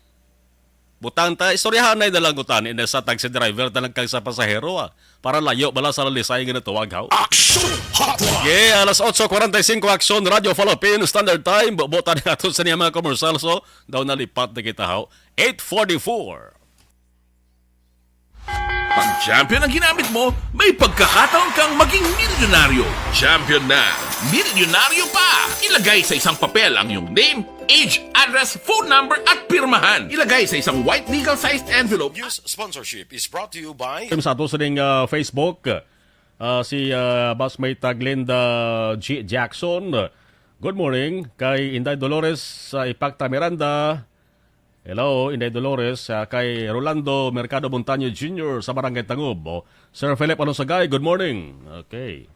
butang ta, istoryahanay na lang utani na sa taxi driver na lang kag sa pasahero, ah. Para layo bala sa lalisay nga natuwag, haw? Action Hotline. Yeah, alas otso cuarenta y cinco, Action Radio Philippine Standard Time. Bubutan nato sa niya mga commercial. So, daw nalipat na kita, haw. Eight forty-four. Pag champion ang ginamit mo, may pagkakataon kang maging milyonaryo. Champion na, milyonaryo pa! Ilagay sa isang papel ang iyong name, age, address, phone number, at pirmahan. Ilagay sa isang white legal-sized envelope. News sponsorship is brought to you by Sa ato sining, ah, Facebook, ah, si, ah, Boss May Taglinda G. Jackson. Good morning. Kay Inday Dolores sa Ipacta Miranda. Hello, Inday Dolores. Ah, kay Rolando Mercado Montaño Junior sa Barangay Tangob. Oh, Sir Philip Alonsagay, good morning. Okay.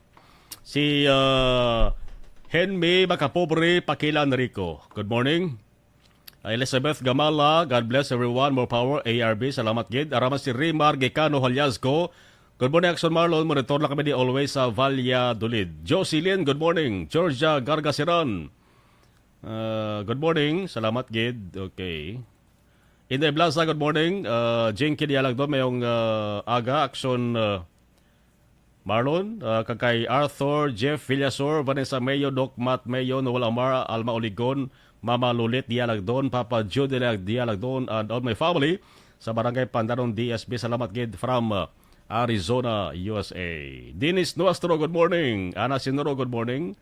Si, ah, Henmy Makapobre Pakilan Rico. Good morning. Ah, Elizabeth Gamala, God bless everyone. More power, A R B. Salamat gid. Araman si Rimar Gecano Haliasco. Good morning, Action Marlon. Monitor lang kami di always sa Valladolid. Jocelyn, good morning. Georgia Gargasiran. Ah, good morning. Salamat gid. Okay. Inday Blasa, good morning. Ah, Jinky Dialagdon, mayong, ah, aga, Action, ah, Marlon, ah, kag kay Arthur, Jeff Villasor, Vanessa Mayo, Doc Matt Mayo, Noel Amar, Alma Oligon, Mama Lulit Dialagdon, Papa Jude Dialagdon, and all my family sa Barangay Pandanon D S B. Salamat gid from, ah, Arizona, U S A. Dennis Nuestro, good morning. Ana Sinuro, good morning.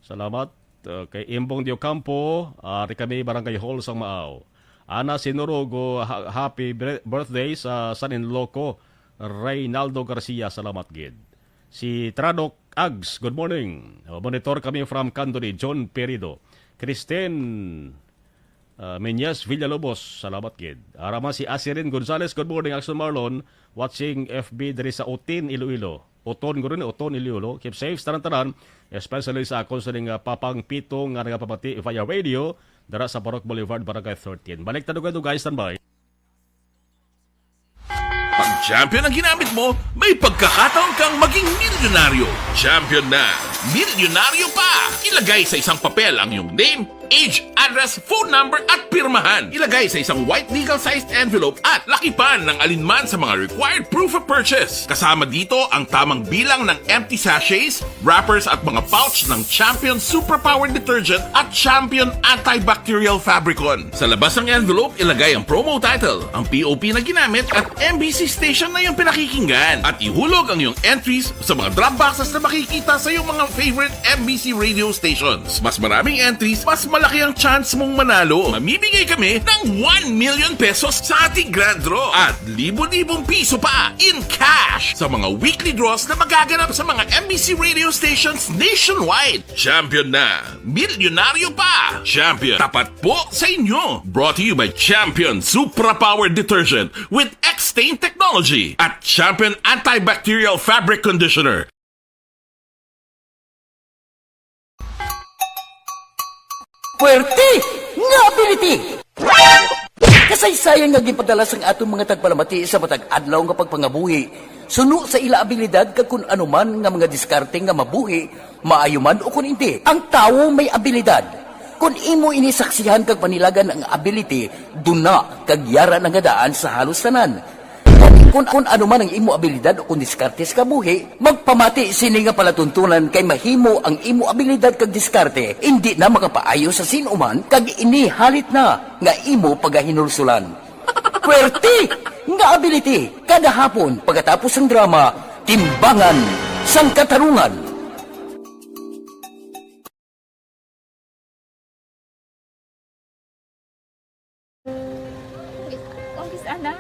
Salamat. Okay, Imbong Diocampo, ah, ari kami Barangay Hall sang Maaw. Ana Sinurugo, ha-, happy bre-, birthday sa son-in-law ko, Reynaldo Garcia. Salamat gid. Si Tradok Ags, good morning. Oh, monitor kami from Candoni, John Perido. Christine, ah, Menyes Villalobos, salamat gid. Araman si Asirin Gonzalez, good morning, Action Marlon. Watching F B diri sa Otin, Iloilo. Uton guro ni, uton ni Liolo. Keep safe sa tanan-tanan, especially sa akon sa ning, ah, papang pito nga nagapamati via radio dara sa Parok Boulevard, Barangay thirteen. Balik ta dugay-dugay, standby. Pag champion ang ginamit mo, may pagkakataon kang maging milyonaryo. Champion na, milyonaryo pa! Ilagay sa isang papel ang iyong name, age, address, phone number, at pirmahan. Ilagay sa isang white legal-sized envelope at lakipan ng alinman sa mga required proof of purchase. Kasama dito ang tamang bilang ng empty sachets, wrappers, at mga pouch ng Champion Superpower Detergent at Champion Antibacterial Fabricon. Sa labas ng envelope, ilagay ang promo title, ang P O P na ginamit, at M B C station na iyong pinakikinggan. At ihulog ang iyong entries sa mga drop boxes na makikita sa iyong mga favorite M B C radio stations. Mas maraming entries, mas malaki ang chance mong manalo. Mamimigay kami ng one million pesos sa ating grand draw at libo-libong piso pa in cash sa mga weekly draws na magaganap sa mga M B C radio stations nationwide. Champion na! Milyonaryo pa! Champion, tapat po sa inyo! Brought to you by Champion Supra Power Detergent with X-Stain Technology at Champion Antibacterial Fabric Conditioner. Puwerte nga ability! Kasaysayan nga ginpadala sang aton mga tagpalamati sa matag adlaw nga pagpangabuhi suno sa ila abilidad kag kun ano man nga mga diskarte nga mabuhi, maayo man o kun indi. Ang tawo may abilidad. Kun imo ini saksihan kag panilagan ang ability, duna kag yara na nga daan sa halos tanan. Gani, kun, kun ano man ang imo abilidad o kun diskarte sa kabuhi, magpamati sini nga palatuntunan kay mahimo ang imo abilidad kag diskarte indi na makapaayo sa sin-o man kag ini halit na nga imo pagahinulsulan. Puwerte nga ability! Kada hapon, pagkatapos sang drama, Timbangan sang Katarungan. Kung kis-a na,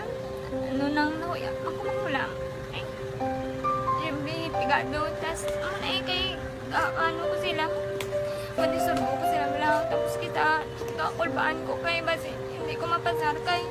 ano nang nahuya, ako magulang. Ay, Jimmy, pigado, tas, ano na eh, kay, ah, ano ko sila, panisurbo ko sila, wala, tapos kita, kakulbaan ko kay, basi, hindi ko mapasar kay.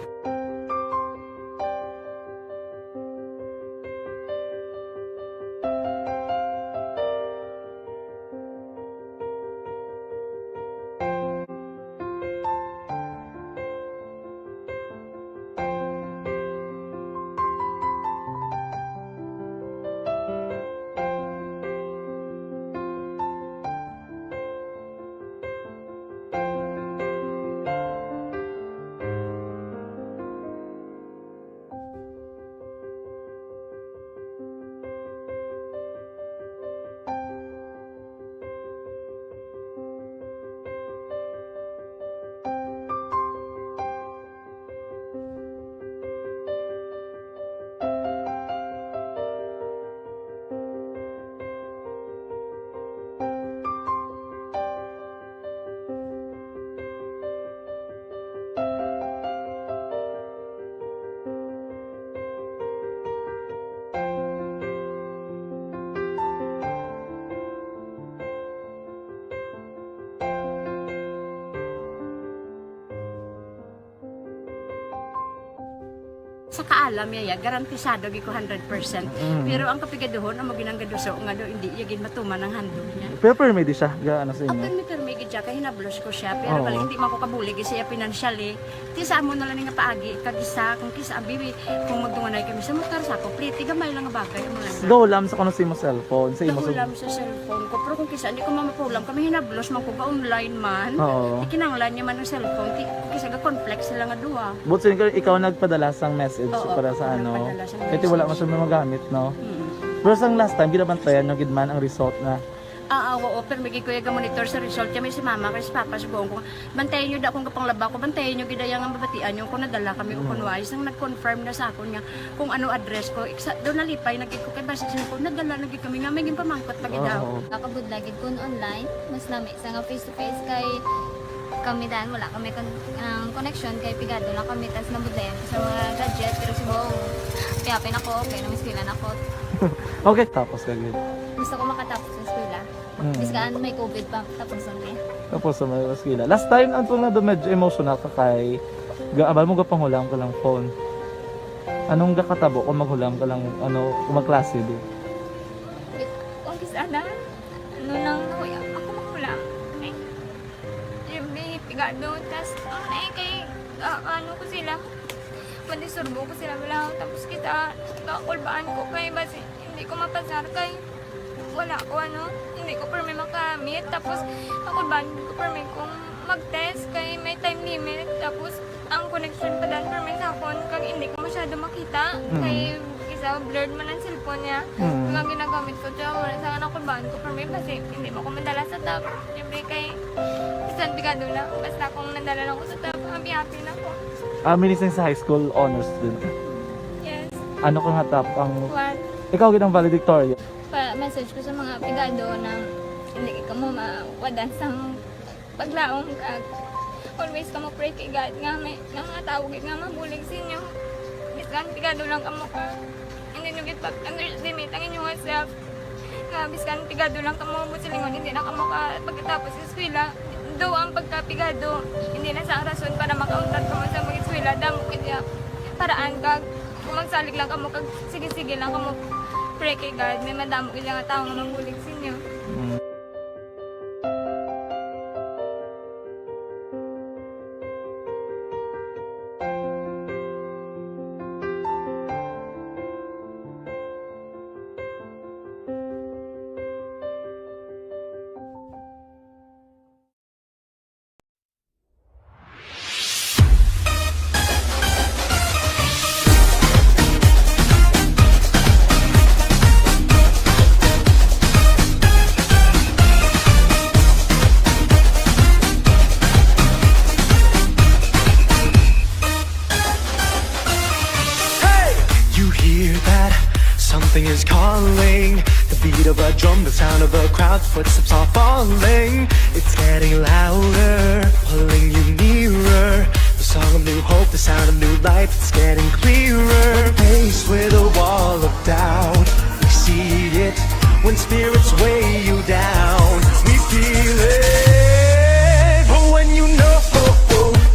Sa kaalam niya, ya, garantisado gid ko hundred percent. Mm. Pero ang kapigaduhon, amo ginang gaduso nga do, hindi iya gid matuman ang handog niya. Pero permi di siya, ga, ano sa inyo? Permi, permi gid siya, kay hinablos ko siya. Pero Oo. Bali, hindi man ko kabulig siya financially. Ti sa amo na lang nga paagi, kag isa, kung kis-a, abi, kung magdunganay kami sa motor, sa ako, pliti, gamay lang nga bagay, amo lang. Go lang sa kuno sa imo cellphone, sa imo Go sa lang sa cellphone ko. Pero kung kis-a, hindi ko mamapulam, kami hinablos man ko, ga-online man. Oo. Ikinanglan niya man ang cellphone, ti, kis-a, ga-conflict sila nga duha. But since ikaw nagpadala sang message Oo, para sa ako ano, nagpadala sang kaya wala message. Masyadong magamit, no? Mm. Pero sang last time, ginabantayan nyo gid man ang result na. Ah, ah, oo, pero may gid ko iya ga-monitor sa result. Kaya may si mama, kay si papa, sugoon ko, bantayan nyo da akong gapanglaba ko, bantayan nyo gid ang mabatian nyo kung nadala kami o Mm. kung wala. Isang nag-confirm na sa akon nga kung ano address ko. Iksa, doon nalipay na gid ko kay basi siya kung nadala na gid kami nga may ginpamangkot pa gid Oo, daw. Oo. Nakabudlay gid kun online, mas nami sa nga face to face kay kami dan wala kami kon-, ang connection kay pigado lang kami tas nabudlayan ko sa mga gadget pero subong piyapin ako okay na may eskwela na ko. Okay, tapos ka gid. Gusto ko makatapos sa eskwela. Mm. Bis ka may covid pa tapos ang niya. Tapos sa mga eskwela. Last time ang tunga do medyo emotional ka kay gaabal mo gapanghulam ka lang phone. Anong gakatabo kung maghulam ka lang ano kung magklase di? Sana, ano nang nahuya ako makulang. Eh, siyempre, pigado. Tas, ang eh, kay, ah, ano ko sila, madisturbo ko sila, wala. Tapos kita, kakulbaan ko kay, basi, hindi ko mapasar kay, wala ko, ano, hindi ko permi makamit. Tapos, kakulbaan ko permi kung mag-test kay may time limit. Tapos, ang connection pa dan permi sa akon, kag hindi ko masyado makita. Mm. Kay isa, blurred man ang cellphone niya. Mm. Kag ang ginagamit ko, tiyan mo na sa anak ko, baan ko permi, basi hindi mo ko madala sa top. Siyempre kay, bisan pigado lang, basta kung nadala lang ko sa top, happy-happy na ko. Ah, minising sa high school, honors din ka? Yes. Ano ka nga top ang One. Ikaw gid ang valedictorian? Pa-message ko sa mga pigado na hindi ka mo mawadan sang paglaom kag always kamo pray kay God nga may, nga mga tawo gid nga mabulig sa inyo. Bisan pigado lang kamo ka, hindi nyo gid pag-underestimate ang inyong self. Nga bisan pigado lang kamo, buot silingon, hindi na kamo ka pagkatapos sa eskwela. Though ang pagkapigado, hindi na sa rason para makauntat kamo sa mag-eskwela. Damo gid ya paraan kag kung magsalig lang kamo kag sige-sige lang kamo pray kay God, may madamo gid nga tawo nga mabulig sa inyo. Mm. Hey! You hear that? Something is calling. The beat of a drum, the sound of a crowd, footsteps are falling. It's getting louder, pulling you nearer. The song of new hope, the sound of new life, it's getting clearer. When faced with a wall of doubt, we see it. When spirits weigh you down, we feel it. But when you know,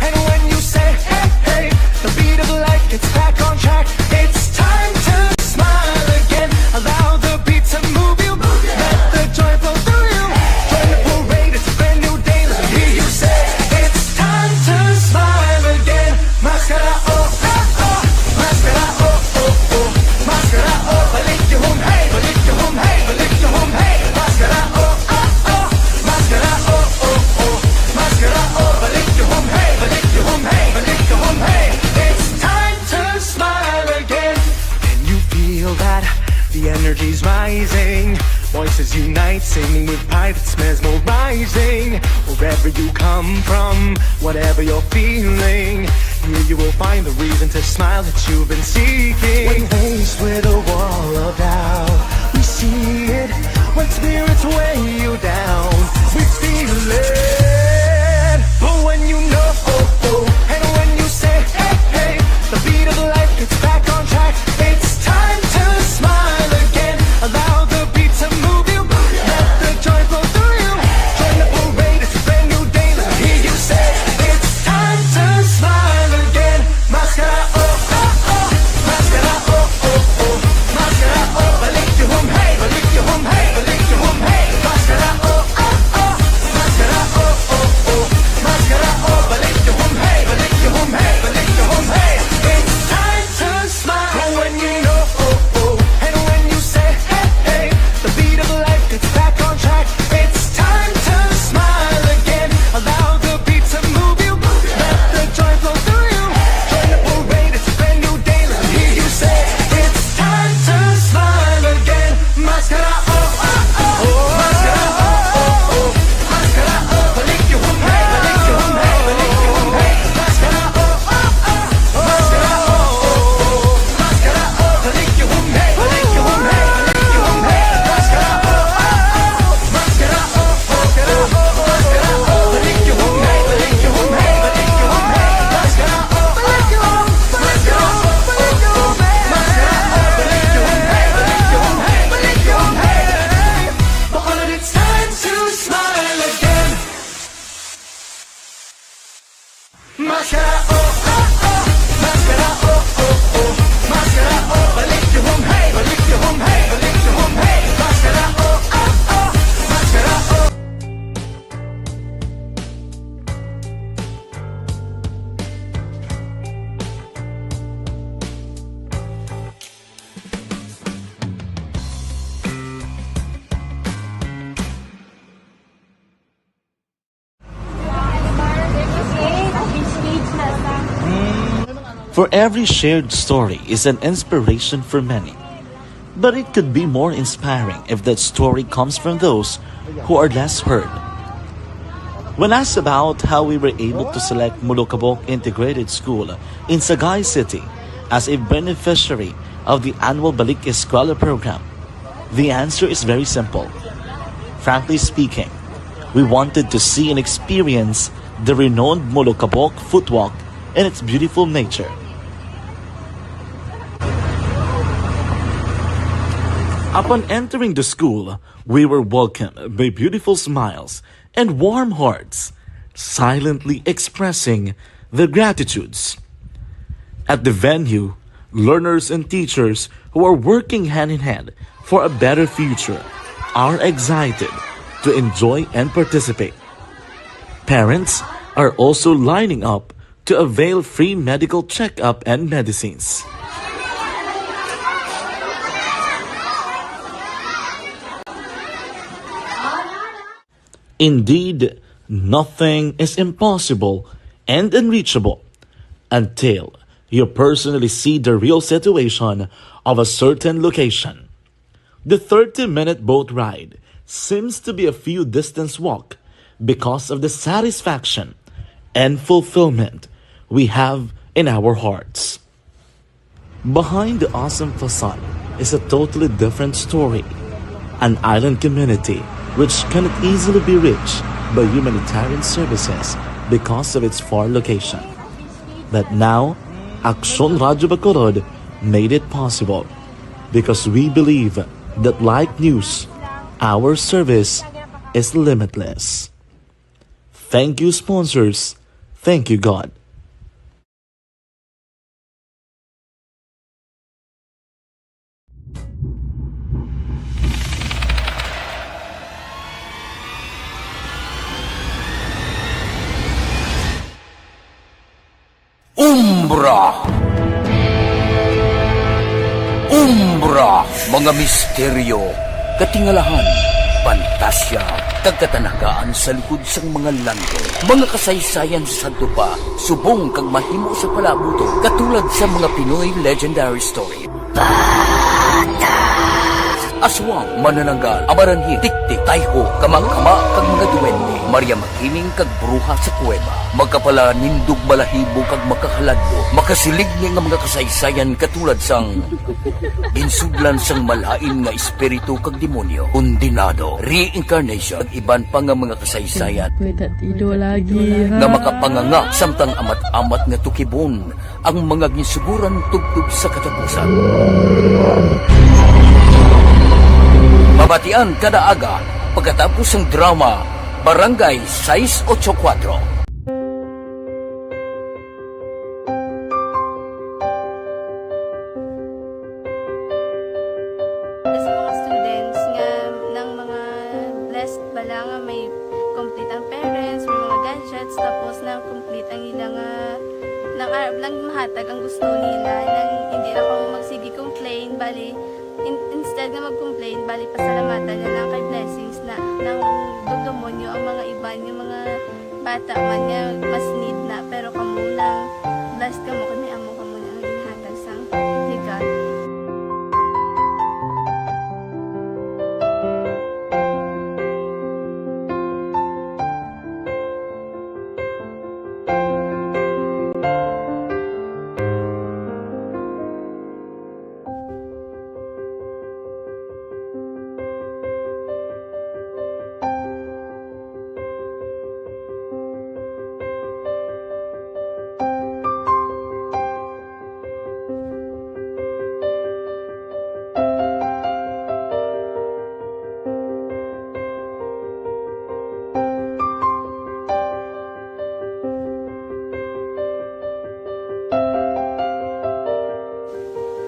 and when you say, hey, hey, the beat of life gets back on track. It's time to smile again. Allow the beat to move you. Let the joy flow through you. Join the parade, it's a brand new day. Let me hear you say, it's time to smile again. Maskara, oh, oh, oh. Maskara, oh, oh, oh. Maskara, oh, balik yung hum, hey, balik yung hum, hey, balik yung hum, hey. Maskara, oh, oh, oh. Maskara, oh, oh, oh. Maskara, oh, balik yung hum, hey, balik yung hum, hey, balik yung hum, hey. It's time to smile again. Can you feel that? The energy's rising. Voices unite, singing with pride, it's mesmerizing. Wherever you come from, whatever you're feeling, here you will find the reason to smile that you've been seeking. When faced with a wall of doubt, we see it. When spirits weigh you down, we feel it. But when you know, oh, oh, and when you say, hey, hey, the beat of life gets back on track. It's time to smile again. Allow the beat to move you. Let the joy flow through you. Join the parade, it's a brand new day. Let me hear you say, it's time to smile again. Maskara, oh, oh, oh. Maskara, oh, oh, oh. Maskara, oh, balik yung hum, hey, balik yung hum, hey, balik yung hum, hey. Maskara, oh, oh, oh. Maskara, oh, oh, oh. Maskara, oh, balik yung hum, hey, balik yung hum, hey, balik yung hum, hey. It's time to smile. But when you know, oh, oh, and when you say, hey, hey, the beat of life gets back on track. It's time to smile again. Allow the beat to move you. Let the joy flow through you. Join the parade, it's a brand new day. Let me hear you say, it's time to smile again. Maskara, oh, oh, oh. Maskara, oh, oh, oh. Maskara, oh, balik yung hum, hey, balik yung hum, hey, balik yung hum, hey. Maskara, oh, oh, oh. Maskara, oh, oh, oh. It's time to smile again. Maskara, oh, oh, oh. Maskara, oh, oh, oh. Maskara, oh, balik yung hum, hey, balik yung hum, hey, balik yung hum, hey. Maskara, oh, oh, For every shared story is an inspiration for many. But it could be more inspiring if that story comes from those who are less heard. When asked about how we were able to select Molokabok Integrated School in Sagay City as a beneficiary of the annual Balik Eskwela program, the answer is very simple. Frankly speaking, we wanted to see and experience the renowned Molokabok footwalk and its beautiful nature. Upon entering the school, we were welcomed by beautiful smiles and warm hearts, silently expressing their gratitudes. At the venue, learners and teachers who are working hand in hand for a better future are excited to enjoy and participate. Parents are also lining up to avail free medical checkup and medicines. Indeed, nothing is impossible and unreachable until you personally see the real situation of a certain location. The thirty-minute boat ride seems to be a few distance walk because of the satisfaction and fulfillment we have in our hearts. Behind the awesome facade is a totally different story. An island community which cannot easily be reached by humanitarian services because of its far location. But now, Aksyon Radyo Bacolod made it possible because we believe that, like news, our service is limitless. Thank you, sponsors. Thank you, God. Umbra. Umbra, mga misteryo, katingalahan, pantasya, kag katanagaan sa likod sang mga landong. Mga kasaysayan sa sadto pa, subong kag mahimo sa palaabuton, katulad sa mga Pinoy legendary story. Aswang, manananggal, amaranhit, tiktik, tayho, kamakama, kag mga duwende. Maria Makiling kag bruha sa kuweba. Makapalanindog balahibo kag makahaladlok. Makasiling ni nga mga kasaysayan katulad sang ginsudlan sang malain nga espiritu kag demonyo, kondenado, reincarnation, kag iban pa nga mga kasaysayan Pwede ido lagi, ha? nga makapanganga samtang amat-amat nga tukibon ang mga ginsuguran tubtob sa katapusan. Mabatian kada aga pagkatapos sang drama Barangay sais ocho kuwatro. Sa mga students nga nang mga blessed bala nga may complete ang parents, may mga gadgets, tapos nang complete ang ila nga nang, ah, nang mahatag ang gusto nila, nang hindi na ako magsige complain, bali, in-, instead nga mag-complain, bali, pasalamatan na lang kay blessings na nang dumdumonyo ang mga iban nga mga bata man nga mas need na, pero kamo nang blessed kamo kay may amo kamo na nga ginhatag sang legal.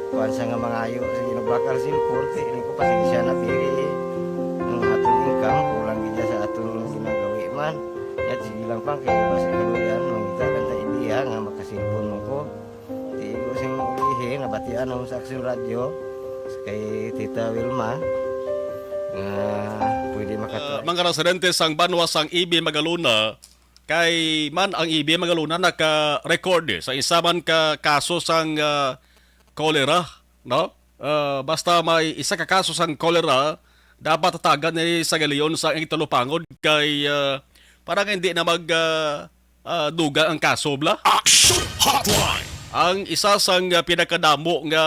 Kuwan sa nga mangayo sa ginabakal sa import, eh, ini ko pasensya na, pili, eh. Ang aton income, kulang gid sa aton ginagawi man. Yat, sige lang, pang, kay basi kaluyan, mangita lang ta idea nga makasilpon mo ko. Di ko sing ulihi, nabatian ako sa Aksyon Radyo, kay Tita Wilma, nga pwede makata- Ah, mga residente sang banwa sang E B Magalona, Kay man ang E B mga luna naka-record, eh, sa isa man ka kaso sang, ah, cholera, no? Ah, basta may isa ka kaso sang cholera, dapat tatagan ni sa galion sa ing talupangod kay, ah, para nga hindi na mag, ah, ah, dugang ang kaso, bla. Action Hotline! Ang isa sang, ah, pinakadamo nga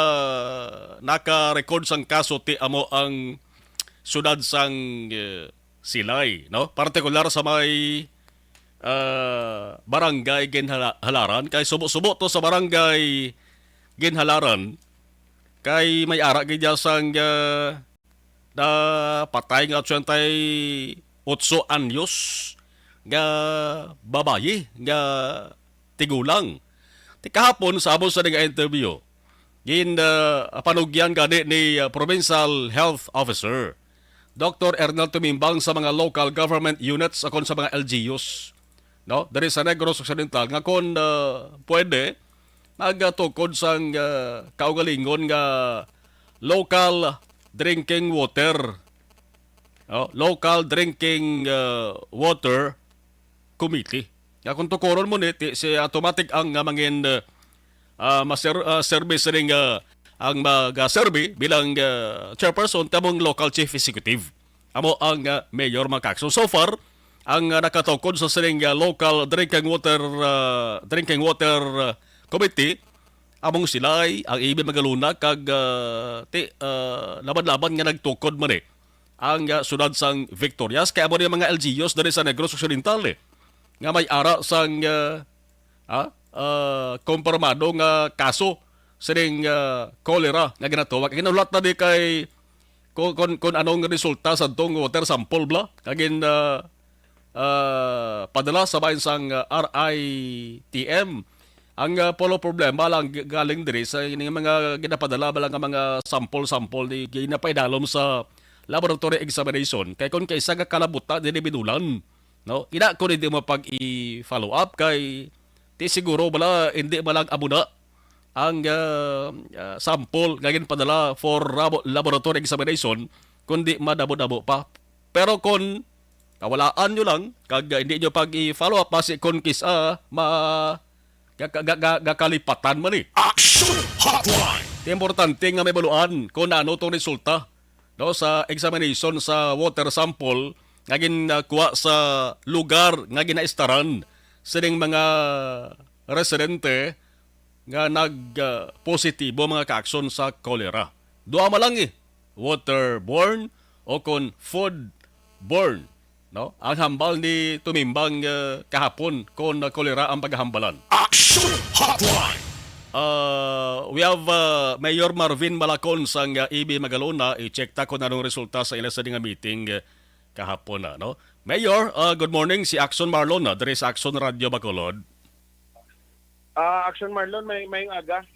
naka-record sang kaso ti amo ang siyudad sang, eh, Silay, no? Partikular sa may, ah, barangay Ginhala-, Halaran. Kay subo-subo to sa barangay Ginhalaran. Kay may ara gid dya sang, ah, na patay nga otsenta y otso anyos nga babayi nga tigulang. Ti kahapon, sa amo sa nga interview, gin, ah, panugyan gani ni, ah, Provincial Health Officer Doctor Ernel Tumimbang sa mga local government units akon sa mga L G Us, no, diri sa Negros Occidental nga kon, ah, pwede, magtukod sang, ah, kaugalingon nga local drinking water, no, local drinking, ah, water committee. Nga kung tukuron mo ni, ti-, si automatic ang, ah, mangin, ah, ah, maser-, ah, service ring, ah, ang mag-, ah, serve bilang, ah, chairperson tamong local chief executive. Amo ang, ah, mayor, mga kakson. So far, ang, ah, nakatukod sa sining, ah, local drinking water, ah, drinking water, ah, committee, among Silay, ang Ibi Magalona, kag, ah, ti-, ah, laban-laban nga nagtukod man, eh, ang, ah, siyudad sang Victorias. Kay amo ni mga L G Us diri sa Negros Occidental, eh, nga may ara sang, ah, ah, ah, kompirmado nga kaso sining, ah, cholera nga ginatawag. Ginahulat na di kay kun, kun, kun anong resulta sa tong water sample, bla, nga gin, ah, ah, padala sa bahin sang, ah, R I T M. Ang, ah, puro problema lang g-, galing diri sa ining mga ginapadala ba lang nga mga sample-sample ni ginapaidalom sa laboratory examination. Kay kung kaisa nga kalabuta, dili binulan, no? Ina ko hindi mo pag i-follow up kay ti siguro bala hindi man lang amo na ang, ah, ah, sample nga ginpadala for rabo-, laboratory examination, kundi madamo-damo pa. Pero kung kawalaan nyo lang, kag, ah, hindi nyo pag i-follow up, basi kung kis-, ah, ma-, ga-, ga-, ga-, ga-, gakalipatan man, eh. Action Hotline! Ti importante nga may baluan kung ano tong resulta, no, sa examination sa water sample nga ginkuha sa lugar nga ginaistaran sining mga residente nga nag, ah, positibo, mga kaakson, sa cholera. Duha man lang, eh, waterborne o kon foodborne, no? Ang hambal ni Tumimbang, ah, kahapon kon cholera ang paghambalan. Action Hotline! Ah, we have, ah, Mayor Marvin Malacon sang, ah, Ibi Magalona. I-check ta kung anong resulta sa ila sa nga meeting, ah, kahapon na, no? Mayor, ah, good morning. Si Axon Marlon na diri sa Axon Radio Bacolod. Ah, Action Marlon, may, may aga.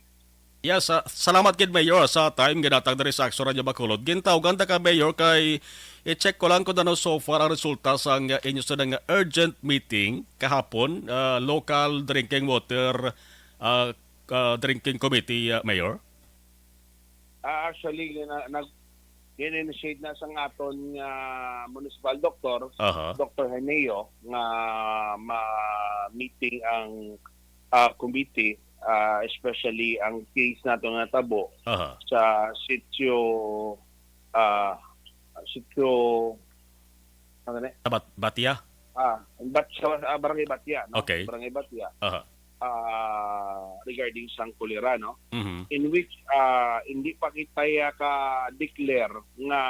Yes, ah, salamat gid, Mayor, sa time ginatag diri sa Axon Radio Bacolod. Gintawgan ta ka, Mayor, kay i-check ko lang kung ano so far ang resulta sa nga inyo sa nga urgent meeting kahapon, ah, local drinking water, ah, ah, drinking committee, ah, Mayor. Ah, actually, na, nag, gin-initiate na sang aton nga municipal doctor, Aha. Doctor Heneo, nga ma-meeting ang, ah, committee, ah, especially ang case nato nga tabo Aha. sa sitio, ah, sitio, ano ni? Sa Bat-, Batia? Ah, Bat-, sa, ah, Barangay Batia, no? Okay. Barangay Batia. Aha. Ah, regarding sang kolera, no? Mhm. In which, ah, hindi pa kita ya ka-declare nga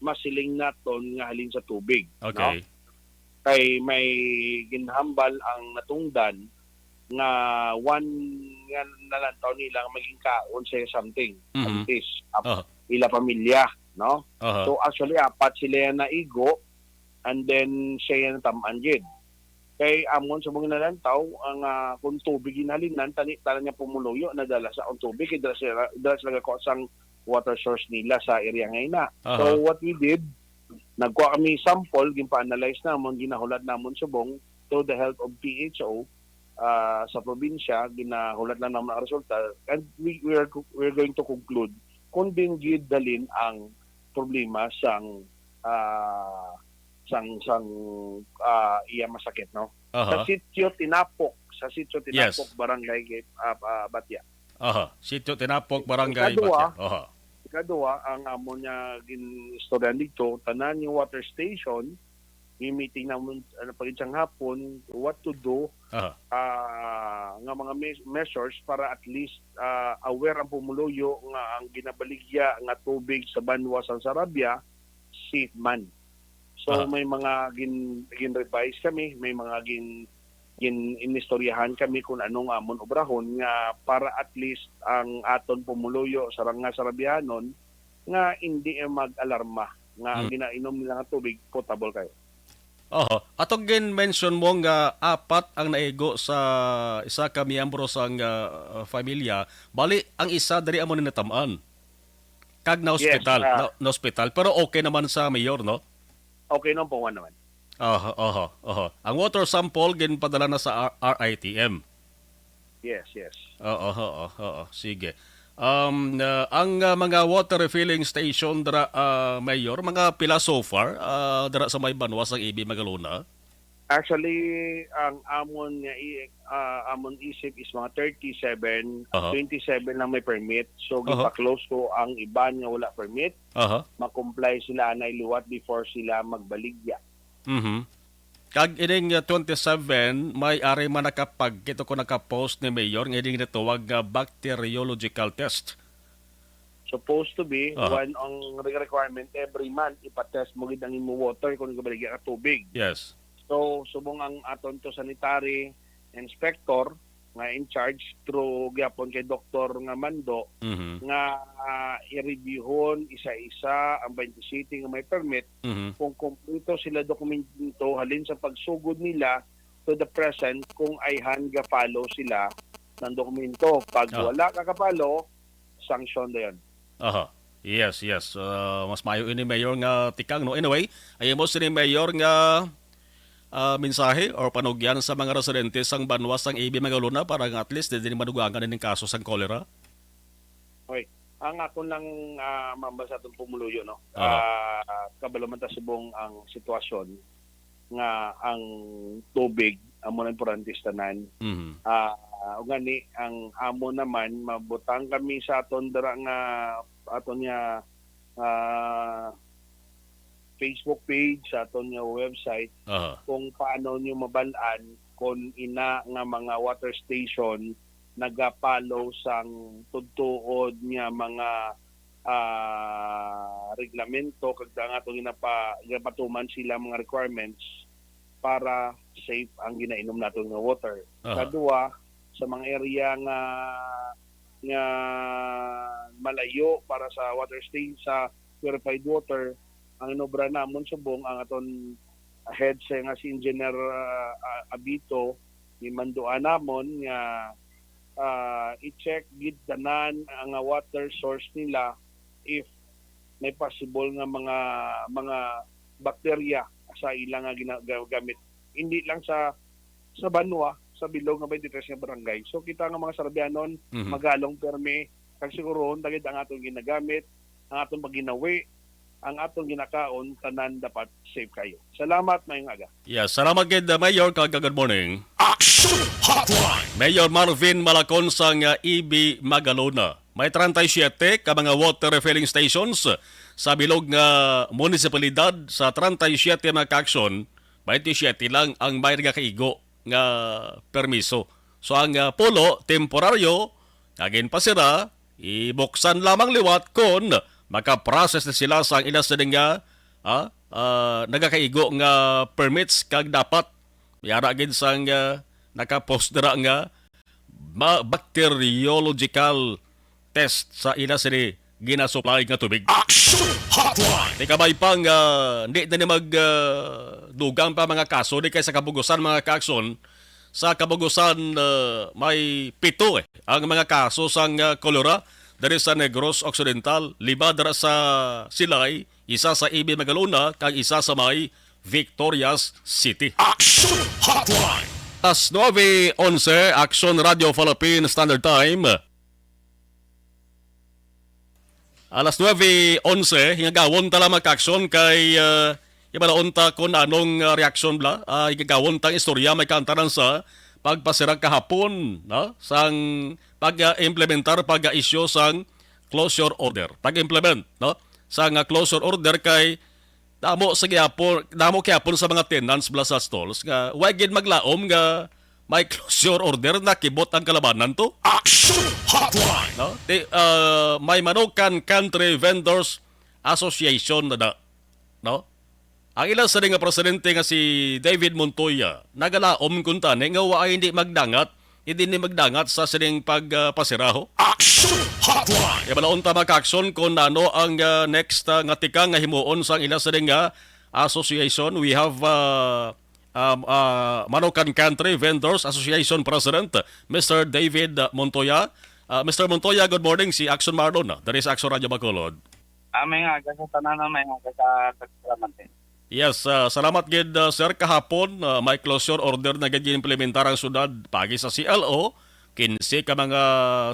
masiling naton nga halin sa tubig, no? Okay. Kay may ginhambal ang natungdan nga one nga nalantaw nila nga maging kaon sa something, Mhm. antis, ap-, Aha. ila pamilya, no? Aha. So, actually, apat sila naigo, and then siya yung tam-an gid. Kay amon sa mga nalantaw, ang, ah, kung tubig ginhalinan, tani, tanan niya pumuluyo, nadala sa ang tubig, kay dala sila, dala sila gakuha sang water source nila sa area nga ina. Aha. So, what we did, nagkuha kami sample, ginpa-analyze namon, ginahulad namon subong to the help of P H O, ah, sa probinsya, ginahulat lang namon ang resulta, and we, we are, we're going to conclude kung din gid dalin ang problema sang, ah, sang, sang, ah, iya masakit, no? Sa Aha. Sitio Tinapok, sa Sitio Yes. Tinapok, Barangay, ah, ah, Batya. Aha. Sitio Tinapok, Barangay Ikadua, Batya. Aha. ikadua, ang amo niya gin-istoryahan dito, tanan yung water station, yung meeting namun, ano, pag isang hapon, what to do, Aha. ah, nga mga me-, measures para at least, ah, aware ang pumuluyo nga ang ginabaligya nga tubig sa banwa sang Sarabia, safe man. So, Aha. may mga gin-, gin-revise kami, may mga gin-, gin-inistoryahan kami kung anong amon obrahon nga para at least ang aton pumuluyo sa rang-, nga Sarabianon nga hindi mag-alarma nga ang Hmm. ginainom nila nga tubig potable kayo. Oho. Atong gin-mention mo nga apat ang naigo sa isa ka miyembro sang, ah, pamilya, bali ang isa diri amo ni natam-an. Kag Yes, na-hospital, ah, na, na-hospital, pero okay naman sa mayor, no? Okay naman po, naman. Oho, oho, oho. Ang water sample ginpadala na sa R-, R I T M. Yes, yes. Oo, oo, oo. Sige. Um, ah, ang, ah, mga water refilling station dira, ah, Mayor, mga pila so far, ah, dira sa may banwa sang A B Magalona? Actually, ang amon nga i-, ah, amon isip is mga thirty-seven, Aha. twenty-seven lang may permit. So, Aha. gipa-close ko ang iban nga wala permit. Aha. Ma-comply sila anay liwat before sila magbaligya. Mhm. Kag ining, uh, twenty-seven, may ari man nakapag-, kita ko nakapost ni Mayor nga ining natawag nga bacteriological test. Supposed to be, Aha. one ang re-, requirement, every month, ipatest mo gid ang imo water kung gabaligya ka tubig. Yes. So, subong ang aton to sanitary inspector nga in charge through gyapon kay Doktor nga Mando Mhm. nga, ah, i-reviewhon isa-isa ang twenty-seven nga may permit Mhm. kung kompleto sila dokumento halin sa pagsugod nila to the present kung ayhan ga-follow sila ng dokumento. Pag Ah. wala ka ka-follow, sanction dayon. Aha. Yes, yes. Ah, mas maayo ini, Mayor, nga tikang, no? Anyway, ay mo sini, Mayor, nga, ah, mensahe or panugyan sa mga residente sang banwa sang A B Magalona para nga at least di, di madugangan ining kaso sang cholera? Okay. Ang ako lang, ah, mambal sa atong pumuluyo, no? Aha. Ah, kabalo man ta subong ang sitwasyon nga ang tubig amo na importante sa tanan. Mhm. Ah, ug gani, ang amo naman, mabutang kami sa aton dira nga, aton nga, ah, Facebook page, sa aton nga website, Aha. kung paano nyo mabal-an kung ina nga mga water station nagapalo sang tudtuod nga mga, ah, reglamento, kag ang atong ginapa-, ginapatuman sila mga requirements para safe ang ginainom naton nga water. Aha. Sa duwa, sa mga area nga, nga malayo para sa water station, sa purified water, ang inobra namon subong ang aton head sa nga si Engineer, ah, ah, Abito, gimanduan namon nga, ah, i-check gid tanan ang water source nila if may possible nga mga, mga bakterya sa ila nga gina-, ga-, gamit. Hindi lang sa, sa banwa, sa bilog nga twenty-three nga barangay. So, kita nga mga Sarabianon, Mhm. magalong permi, kag sigurohon ta gid ang aton ginagamit, ang aton pagginawi, ang aton ginakaon, tanan dapat safe kayo. Salamat, maayong aga. Yes, salamat gid, uh, Mayor, kag good morning. Action Hotline. Mayor Marvin Malacon sang, uh, A B Magalona. May treinta y siete ka mga water refilling stations sa bilog nga munisipalidad sa treinta y siete mga kaaksyon, twenty-seven lang ang may nagakaigo nga permiso. So, ang, ah, pulo temporaryo nga ginpasira, ibuksan lamang liwat kon makaprocess na sila sang ila sini nga, ah, ah, nagakaigo nga permits kag dapat yara gid sang, ah, nakapost dira nga ma-, bacteriological test sa ila sini ginasupply nga tubig. Action Hotline. Tikabay pa nga, ah, di na ni mag, ah, dugang pa mga kaso di kay sa Kabugusan, mga kaakson. Sa Kabugusan, ah, may pito, eh, ang mga kaso sang, ah, kolera diri sa Negros Occidental, lima dira sa Silay, isa sa A B Magalona, kag isa sa may Victorias City. Action Hotline. Alas nuebe onse, Action Radio Philippine Standard Time. Alas nuebe onse, hingagawon ta lang, mga kaakson, kay, ah, Ibalaon ta kung anong, ah, reaksyon bala, ah, igagawon tang istorya may kaantanan sa pagpasira kahapon, no? Sang pag-implementar, pag-issue sang closure order. Pag-implement, no? Sang, ah, closure order kay damo sa gihapon, damo gihapon sa mga tenants bala sa stalls nga way gid maglaom nga may closure order, nakibot ang kalabanan to. Action Hotline! No? Ti-, ah, may Manukan Country Vendors Association na da, no? Ang ila sini nga presidente nga si David Montoya, nagalaom kuntani nga wa hindi magdangat, hindi ni magdangat sa sining pag, ah, pasiraho. Action Hotline! Ibalaon ta, mga ka-aksyon, kung ano ang, ah, next, ah, nga tikang nga himuon sang ila sini nga association. We have, ah, um, ah, Manukan Country Vendors Association President, Mister David, ah, Montoya. Ah, Mister Montoya, good morning. Si Action Marlon, ah, diri sa Action Radio Bacolod. Ah, may nga aga sa tanan, ah, may nga aga sa tagsalamante. Yes, ah, salamat gid, ah, sir. Kahapon, ah, may closure order na gid gin-implementar ang syudad pagi sa C L O, kinse ka mga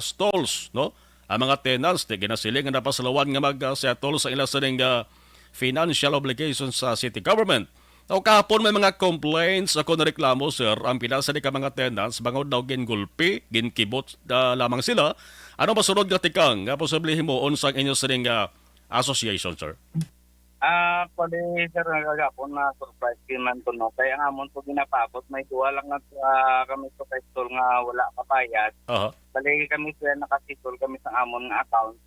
stalls, no? Ang mga tenants, di ginasiling nga napasulawan nga mag-settle sa ila sining, ah, financial obligations sa city government. Now, kahapon may mga complaints ako na reklamo, sir. Ang pila sa di ka mga tenants, bangod daw gingulpi, ginkibot, ah, lamang sila. Ano masunod nga tikang nga posible himuon sang inyo sining, ah, association, sir? Ah, actually, sir, nga gagapon na surprise din man to, no? Kaya ang amon to ginapaabot, may duha lang na, ah, kami to kay store nga wala kabayad. Aha. Bali kami, sir, naka-settle kami sa amon nga account.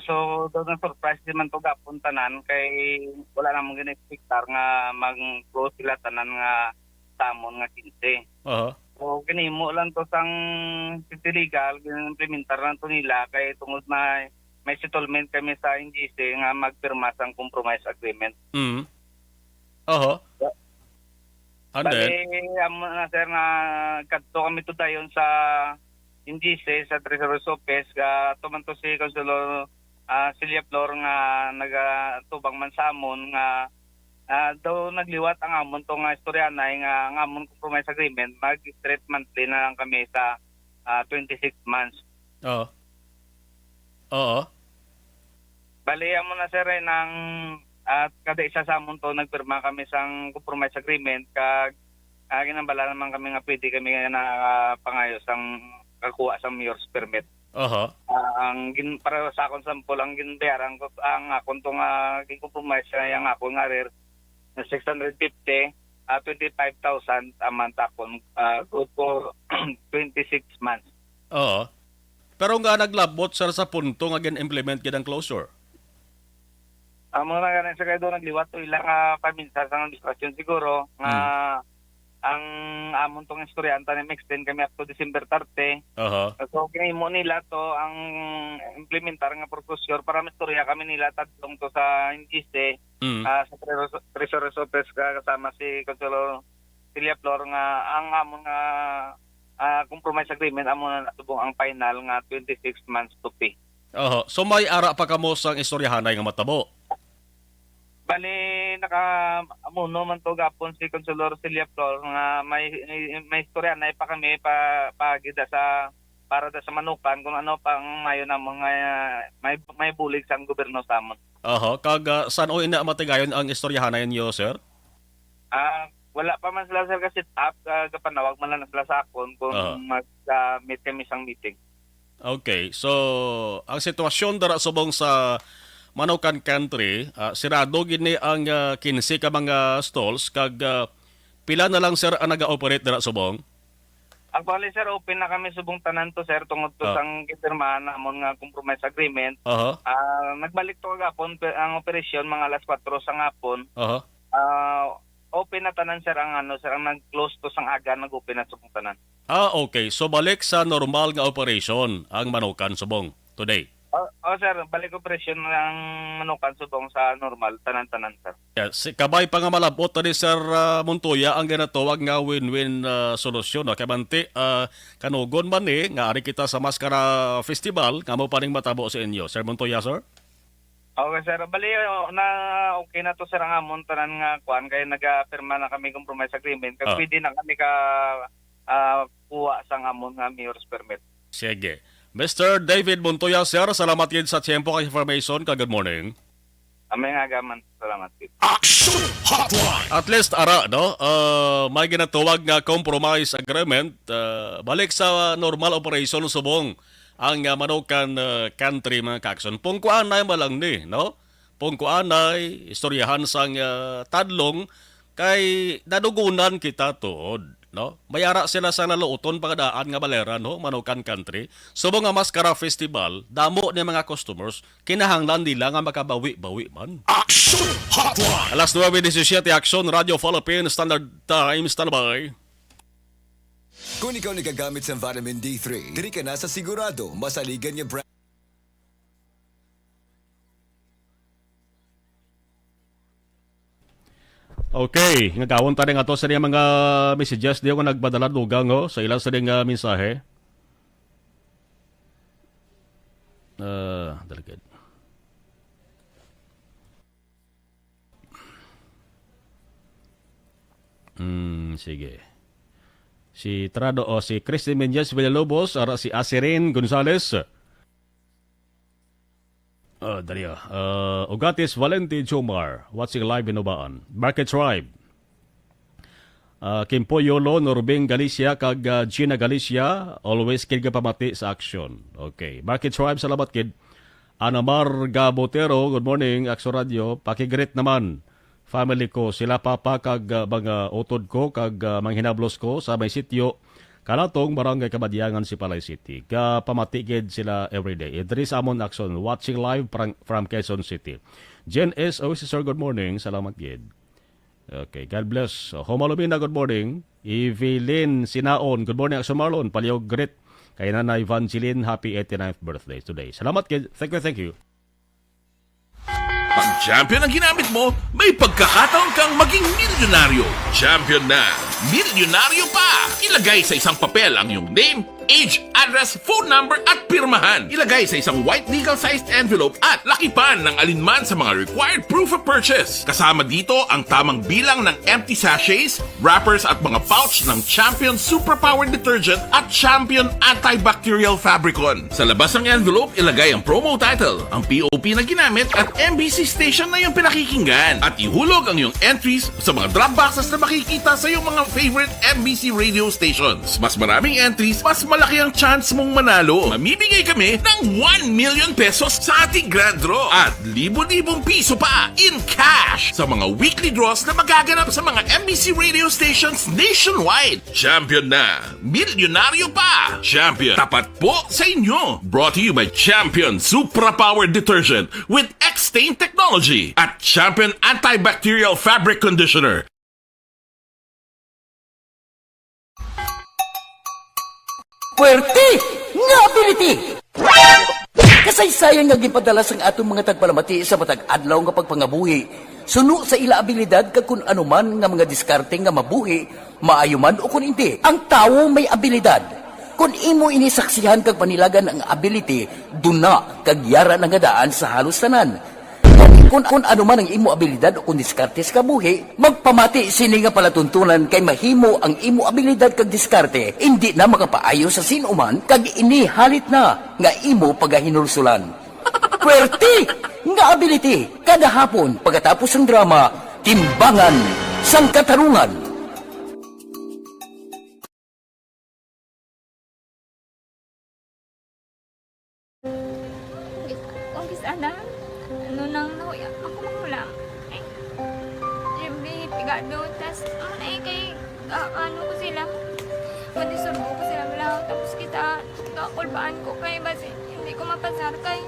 So, daw na surprise din man to gapon tanan kay wala namon gina-expectar nga mag-close sila tanan nga sa amon nga kinse. Aha. So, ginhimo lang to sang city legal, gin-implementar lang to nila kay tungod may, may settlement kami sa N G C nga magpirma sang compromise agreement. Mm. Oho. Yeah. And then? Bali, amo na, sir, nga kadto kami to dayon sa N G C, sa Treasurer's Office, ah, tuman to si Councilor, ah, Celia Flor nga nagatubang man sa amon nga, ah, daw nagliwat ang amon to nga istoryanay nga ang amon compromise agreement, mag-straight monthly na lang kami sa, ah, twenty-six months. Oo. Oo. Bali, amo na, sir, eh, nang, ah, kada isa sa amon to, nagpirma kami sang compromise agreement, kag, ah, ginambala naman kami nga pwede kami nga nakapangayo sang kakuha sang mayor's permit. Aha. Ah, ang gin-, para sa akon sample, ang ginbayaran ko, ang akon to nga gin-compromise sa yang akon nga arrear na six hundred fifty, ah, twenty-five thousand a month akon, ah, good for twenty-six months. Oo. Pero nga naglabot, sir, sa punto nga gin-implement gid ang closure? Amo na gani, sir, kay do nagliwat to ila nga paminsan sang administrasyon siguro nga Hmm. ang amon tong istorya, ang tanim extend kami up to December thirty. Aha. So, kinahimo nila to ang implementar nga procedure para maistorya kami nila tadlong to sa N G C, Mm. ah, sa Treasure, Treasurer's Office ka-, kasama si Consuelo Villaflor nga ang amon nga, ah, compromise agreement amo na natubong ang final nga twenty-six months to pay. Oho. So, may ara pa kamo sang istoryahanay nga matabo? Bali, naka-, amuno man to gapon si Consuelo Villaflor nga may, may istoryahanay pa kami pa, pa gida sa, para da sa Manukan kung ano pa ang mayo namon nga may, may bulig sang gobyerno sa amon. Oho. Kag, ah, san-o ina matigayon ang istoryahanay ninyo, sir? Ah, wala pa man sila, sir, ka-set up. Ah, gapanawag man lang sila sa akon kung Aha. mag, ah, meet kami sang meeting. Okay. So, ang sitwasyon dira subong sa Manukan Country, ah, sirado gid ni ang, ah, kinse ka mga stalls kag, ah, pila na lang, sir, ang naga-operate dira subong? Actually, sir, open na kami subong tanan to, sir, tungod to Ah. sang gipirmahan namon nga compromise agreement. Aha. Ah, nagbalik to kagapon, pe-, ang operasyon mga alas kwatro sa ngapon. Aha. Ah, open na tanan, sir, ang ano, sir, ang nag-close to sang aga, nag-open na subong tanan. Ah, okay. So, balik sa normal nga operation ang Manukan subong today? Oh, oh, sir, balik operasyon ang Manukan subong sa normal, tanan-tanan, sir. Yeah, si, kabay pa nga malab-ot tani, Sir, ah, Montoya, ang ginatawag nga win-win, ah, solusyon, no? Kay manti, ah, kanugon man ni nga ari kita sa Mascara Festival, nga mo pa ning matabo sa inyo, Sir Montoya, sir? Okay, sir. Bali, oh, na, okay na to, sir, ang amon tanan nga kuan, kay nagapirma na kami compromise agreement, kay Ah. pwede na kami ka, ah, kuha sang amon nga mayor's permit. Sige. Mister David Montoya, sir, salamat gid sa tiyempo kag information, kag good morning. May nga gaman, salamat, Tito. Action Hotline! At least, ara, no? Ah, may ginatawag nga compromise agreement. Ah, balik sa normal operation subong ang, ah, Manukan, ah, Country, mga ka-action. Pungkuanay man lang ni, no? Pungkuanay, istoryahan sang, ah, tadlong, kay nadugunan kita tuod, no? May ara sila sa naluoton pa nga daan nga balera, no? Manukan Country. Subong nga Mascara Festival, damo ni mga customers, kinahanglan nila nga makabawi-bawi man. Action Hotline! Alas nuebe disisiete, Action Radio Philippine Standard Time, standby. Kung ikaw nagagamit sa vitamin D three, diri ka na sa sigurado masaligan nga brand. Okay, ngagawon ta ning ato sa mga messages diyo nga nagpadala dugang, ho, sa ila sa ning, ah, mensahe. Ah, dalagad. Hmm, sige. Si Trado o si Christy Mendez Villalobos, ara si Asirin Gonzalez. Ah, dali, ah. Ah, Ugatis Valente Jomar, watching live in Ubaan. Market Tribe. Ah, Kimpo Yolo, Norbing Galicia, kag, ah, Gina Galicia, always kid pamati sa aksyon. Okay. Market Tribe, salamat kid. Ana Marga Botero, good morning, Aksyon Radio. Pakigreet naman family ko, sila papa kag, ah, mga utod ko kag, ah, manghinablos ko sa may sitio Kalatong, Barangay Kabadyangan, Sipalay City. Gapamati gid sila everyday. Idris Amon Aksyon, watching live from, from Quezon City. Jen S. Oy, sir, good morning. Salamat gid. Okay, God bless. Homalumina, good morning. Evelyn Sinaon, good morning, Aksyon Marlon. Palihog greet kay Nanay Evangeline, happy eighty-ninth birthday today. Salamat gid. Thank you, thank you. Pag champion ang ginamit mo, may pagkakataon kang maging milyonaryo. Champion na, milyonaryo pa! Ilagay sa isang papel ang iyong name, age, address, phone number, at pirmahan. Ilagay sa isang white legal-sized envelope at lakipan ng alinman sa mga required proof of purchase. Kasama dito ang tamang bilang ng empty sachets, wrappers at mga pouch ng Champion Superpower Detergent at Champion Antibacterial Fabricon. Sa labas ng envelope, ilagay ang promo title, ang P O P na ginamit at M B C station na iyong pinakikinggan. At ihulog ang iyong entries sa mga drop boxes na makikita sa iyong mga favorite M B C radio stations. Mas maraming entries, mas malaki ang chance mong manalo. Mamimigay kami ng one million pesos sa ating grand draw at libo-libong piso pa in cash sa mga weekly draws na magaganap sa mga M B C radio stations nationwide. Champion na! Milyonaryo pa! Champion, tapat po sa inyo! Brought to you by Champion Supra Power Detergent with X-Stain Technology at Champion Antibacterial Fabric Conditioner. Puwerte nga ability! Kasaysayan nga ginpadala sang aton mga tagpalamati sa matag adlaw nga pagpangabuhi, suno sa ila abilidad kag kun ano man nga mga diskarte nga mabuhi, maayo man o kun indi. Ang tawo may abilidad. Kun imo ini saksihan kag panilagan ang ability, duna kag yara na nga daan sa halos tanan. Kun, kun ano man ang imo abilidad o kun diskarte sa kabuhi, magpamati sini nga palatuntunan kay mahimo ang imo abilidad kag diskarte indi na makapaayo sa sin-o man kag ini halit na nga imo pagahinulsulan. Puwerte nga ability kada hapon pagkatapos sang drama, Timbangan sang Katarungan. Kung kis-, ana, ano nang nahuya, ako mahulam. Ay, siyempre, pigado, tas, ano na eh, kay, ah, ano ko sila, madisturbo ko sila, wala, tapos kita, kakulbaan ko kay, basi, hindi ko mapasar kay.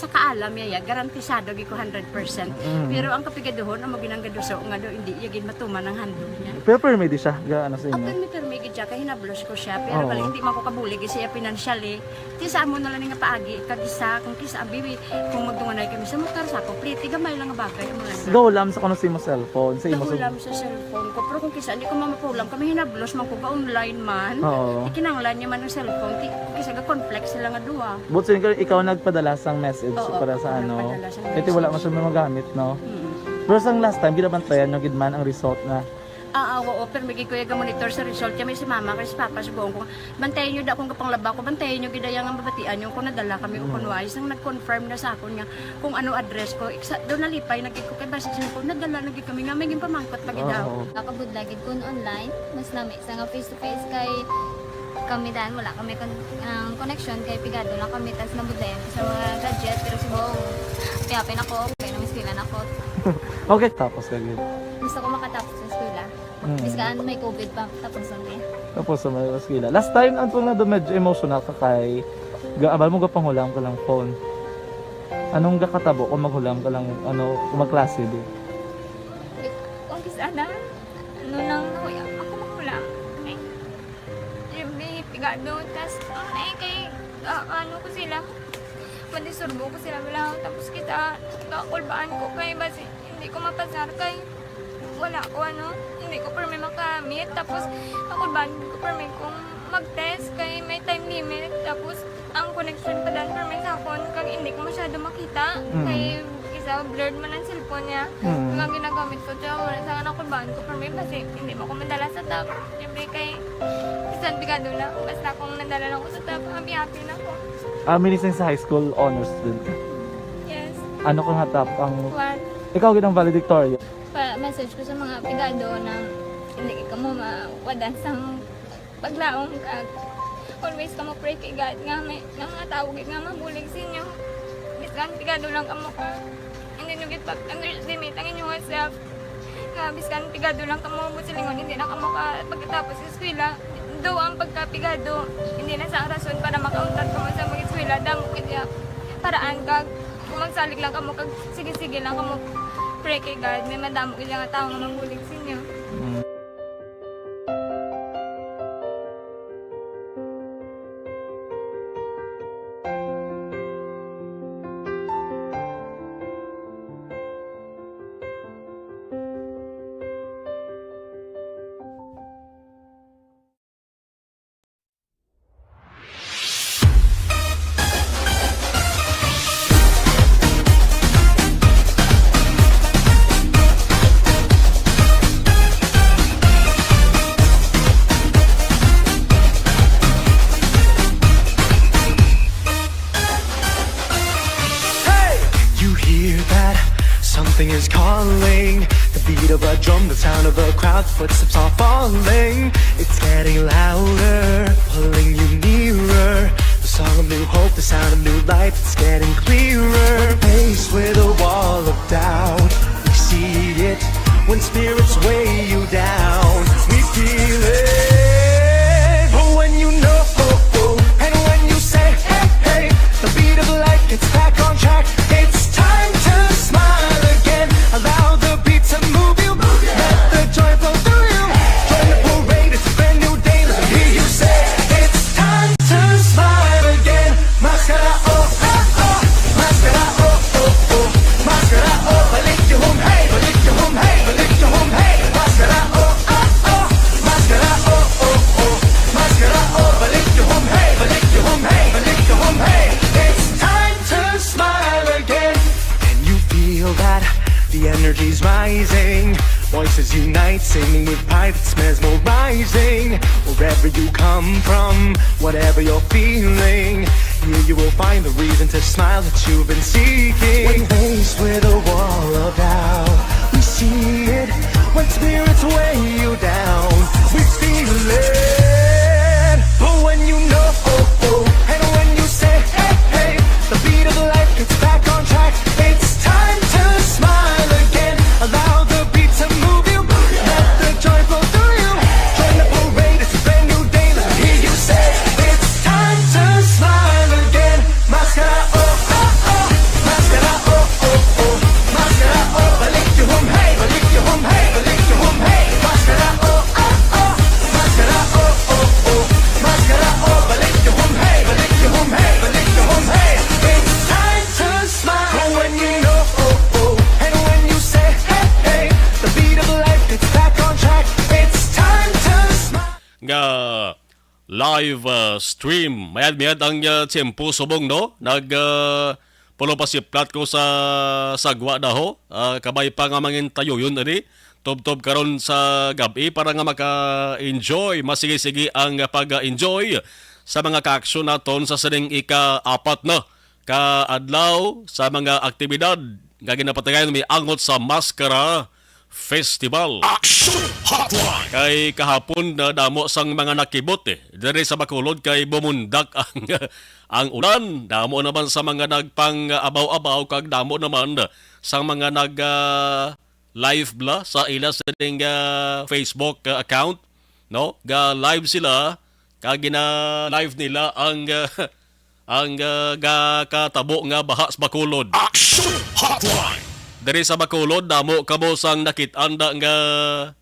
Kaalam niya, ya, garantisado gid ko hundred percent. Mm. Pero ang kapigaduhon, amo ginang gaduso nga daw hindi iya gid matuman ang handog niya. Pero permi di siya, ga-, ano sa Ah, imo? Permi, permi gid siya, kay hinablos ko siya. Pero Oo. bali, hindi man ko kabulig siya financially. Ti sa amo na lang nga paagi, kag isa, kung kisa, abi, kung magdunganay kami sa motor, sa ako, pliti, gamay lang nga bagay, amo lang. Gahulam sa kuno sa imo cellphone, sa imo sa Gahulam sa cellphone ko, pero kung kisa, hindi ko mamapulam, kami hinablos man ko, ga-online man. Oo. Ikinanglan niya man ang cellphone, ti, kung kisa, ga-conflict sila nga duwa. But so, ikaw, ikaw nagpadala sang message Oo, para sa ako ano? nagpadala sang Kaya wala message. man siya magamit, no? Mm. Pero sang last time, ginabantayan nyo gid man ang result na? Ah, ah, oo, pero may gid ko yung monitor sa result. Kaya may si mama, kay si papa, subuon ko. Bantayan nyo da kung kapanglaba ko, bantayan nyo gid ang mabatian nyo kung nadala kami o Mm. kung wala. Isang nag-confirm na sa akon nga kung ano address ko. Iksa, doon nalipay, nagkik ko kay basta siya ko, nadala, nagkik kami nga, may ginpamangkot pa gid daw. Oo. Nakabudlay gid kun online, mas lami sa nga face to face kay kami dan, wala kami kon-, ang connection kay pigado lang kami, tas nabudlayan ko sa mga gadget, pero subong, piyapin ako, okay na, miskilan ako. Okay, tapos ka gid. Gusto ko makatapos sa eskwela. Mm. Biskan may covid pa, tapos ang eh. Tapos sa mga eskwela. Last time, ang tunga na medyo emotional ka kay, ga-, abal mo, gapangulam ka lang phone. Anong gakatabo kung maghulam ka lang, ano, kung magklase, di? Kung kis-, ana, ano nang nahuya, ako maghulam. Ay, siyempre, pigado, tas, ang, eh, kay, ah, ano ko sila, madisturbo ko sila, wala, tapos kita, kakulbaan ko kay, basi, hindi ko mapasar kay, wala ko, ano, hindi ko permi makamit, tapos, kakulbaan ko permi kung mag-test kay may time limit, tapos, ang connection pa dan permi sa akon, kag hindi ko masyado makita, Mm. kay, isa, blurred man ang cellphone niya, Mm. kung ang ginagamit ko, tsaka wala sa kakulbaan ko permi, basi, hindi mo ko madala sa top, siyempre kay, bisan pigado lang, basta kung nadala lang ko sa top, happy-happy na ko. Ah, minising sa high school, honors student ka? Yes. Ano ka nga top ang What? Ikaw gid ang valedictorian. Pa-message ko sa mga pigado na hindi ka mo mawadan sa paglaom ka. Always ka mo pray kay God nga may nga mga tao gid nga mabulig sa inyo. Bisan pigado lang kamo ka. Hindi nyo gid pag-underestimate ang inyong self. Nga biskan pigado lang kamo, buot silingon, hindi na kamo ka pagkatapos sa eskwela. Do ang pagkapigado, hindi na sa rason para makauntat kamo sa mag-eskwela. Damo kaya paraan kag kung magsalig lang kamo kag sige-sige lang kamo pray kay God, may madamo gid nga tawo nga mabulig sa inyo. Mm. Hey! You hear that? Something is calling. The beat of a drum, the sound of a crowd, footsteps are falling. It's getting louder, pulling you nearer. The song of new hope, the sound of new life, it's getting clearer. When faced with a wall of doubt, we see it. When spirits weigh you down, we feel it. But when you know, and when you say, hey, hey, the beat of life gets back on track. It's time to smile again. Allow the beat to move you. Let the joy flow through you. Join the parade, it's a brand new day. Let me hear you say, it's time to smile again. Maskara, oh, oh, oh. Maskara, oh, oh, oh. Maskara, oh, balik yung hum, hey, balik yung hum, hey, balik yung hum, hey. Maskara, oh, oh, oh. Maskara, oh, oh, oh. Maskara, oh, balik yung hum, hey, balik yung hum, hey, balik yung hum, hey. It's time to smile again. Can you feel that? The energy's rising. Voices unite, singing with pride that's mesmerizing. Wherever you come from, whatever you're feeling, here you will find the reason to smile that you've been seeking. When faced with a wall of doubt, we see it. When spirits weigh you down, we feel it. But when you know, and when you say, hey, hey, the beat of life gets back on track. It's time to smile again. Allow the beat to move you. Let the joy flow through you. Join the parade, it's a brand new day. Let me hear you say, it's time to smile again. Maskara, oh, oh, oh. nga live, ah, stream. Mayad-mayad ang, ah, tiyempo subong, no? Nag, ah, pulo pa si plat ko sa sagwa daho. Ah, kabay pa nga mangin tayo yun, ani? Tubtob karon sa gabi para nga maka-enjoy. Masigi-sigi ang pag-enjoy sa mga ka-aksyon naton sa sining ika-apat na ka adlaw sa mga aktibidad nga ginapatigayon may angot sa Maskara Festival. Action Hotline! Kay kahapon na damo sang mga nakibot, eh. Diri sa Bacolod kay bumundak ang, ang ulan. Damo naman sa mga nagpang-abaw-abaw kag damo naman sang mga nag, ah, live bala sa ila sining, ah, Facebook, ah, account, no? Ga live sila kag gina-live nila ang, ah, ang, ah, gakatabo nga baha sa Bacolod. Action Hotline! Diri sa Bacolod, damo kamo sang nakit-an da nga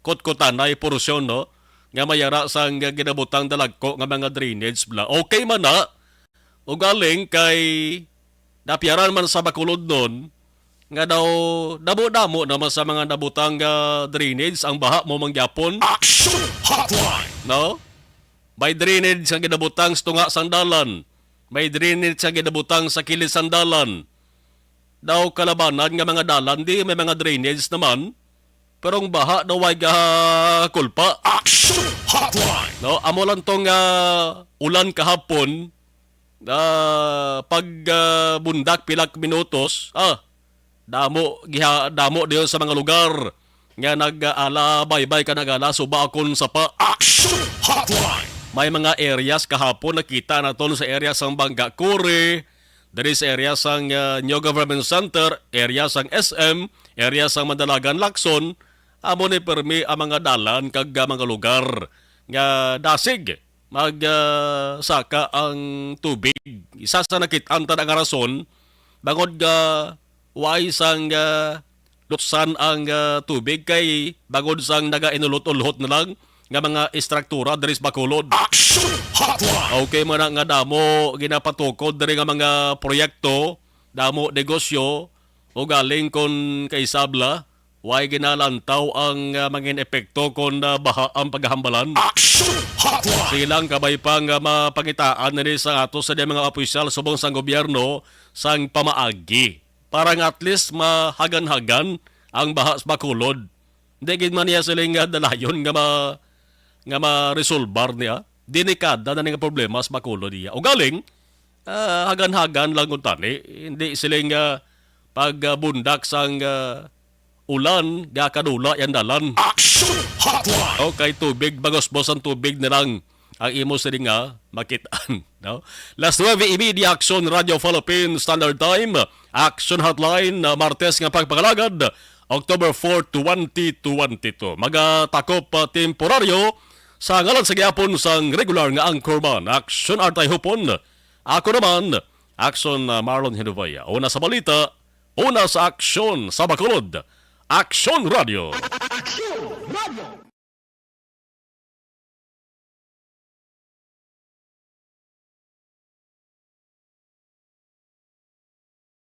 kutkutanay porsyon, no? Nga mayara sang ginabutang dalagko nga mga drainage bala. Okay man na, ugaling kay napiaran man sa Bacolod nun, nga daw damo-damo naman sa mga nabutang nga drainage ang baha mo mangyapon. Action Hotline! No? May drainage nga ginabutang sa tunga sang dalan. May drainage nga ginabutang sa kilid sang dalan. Daw kalabanan nga mga dalan, di may mga drainage naman. Pero ang baha daw ay gakulpa. Action Hotline! No, amo lang tong, ah, ulan kahapon. Ah, pag, ah, bundak pila ka minutos, ah, damo giha-, damo dayon sa mga lugar nga nag-ala baybay ka nag-ala suba akon sa pa. Action Hotline! May mga areas kahapon nakita naton sa area sang Bangga Kuri, diri sa area sang, ah, New Government Center, area sang S M, area sang Mandalagan Lacson, amo ni permi ang mga dalan kag, ah, mga lugar nga dasig mag, ah, saka ang tubig. Isa sa nakit-an ta nga rason, bangod nga way sang, ah, lutsan ang, ah, tubig kay bangod sang nagainulot-ulhot na lang nga mga estruktura diri sa Bacolod. Action Hotline! Okay man na nga damo ginapatukod diri nga mga proyekto, damo negosyo, ugaling kon kaisabla, way ginalantaw ang, ah, mangin epekto kon, ah, baha ang paghambalan. Action Hotline! Silang kabay pa nga mapangitaan nini sa ato sa mga opisyal subong sang gobyerno sang pamaagi para nga at least mahagan-hagan ang baha sa Bacolod. Hindi gid man niya siling nga dalayon nga ma-, nga maresolbar niya. Delikada na ni nga problema sa Bacolod niya. Ugaling, ah, hagan-hagan lang kuntani. Hindi siling nga pag, ah, bundak sang, ah, ulan, gakadula yan dalan. Action Hotline! Okay, tubig, bagos-bos ang tubig na lang ang imo sini nga makitaan, no? Las nuebe y media, Action Radio Philippines Standard Time, Action Hotline, uh, Martes nga pagpangalagad, October four, twenty twenty-two. Magatakop, uh, temporaryo sa ngalan sa gihapon sang regular nga anchorman, Action Artay Hupon. Ako naman, Action, uh, Marlon Hinovaya. Una sa balita, una sa aksyon sa Bacolod. Action Radio. Action Radio.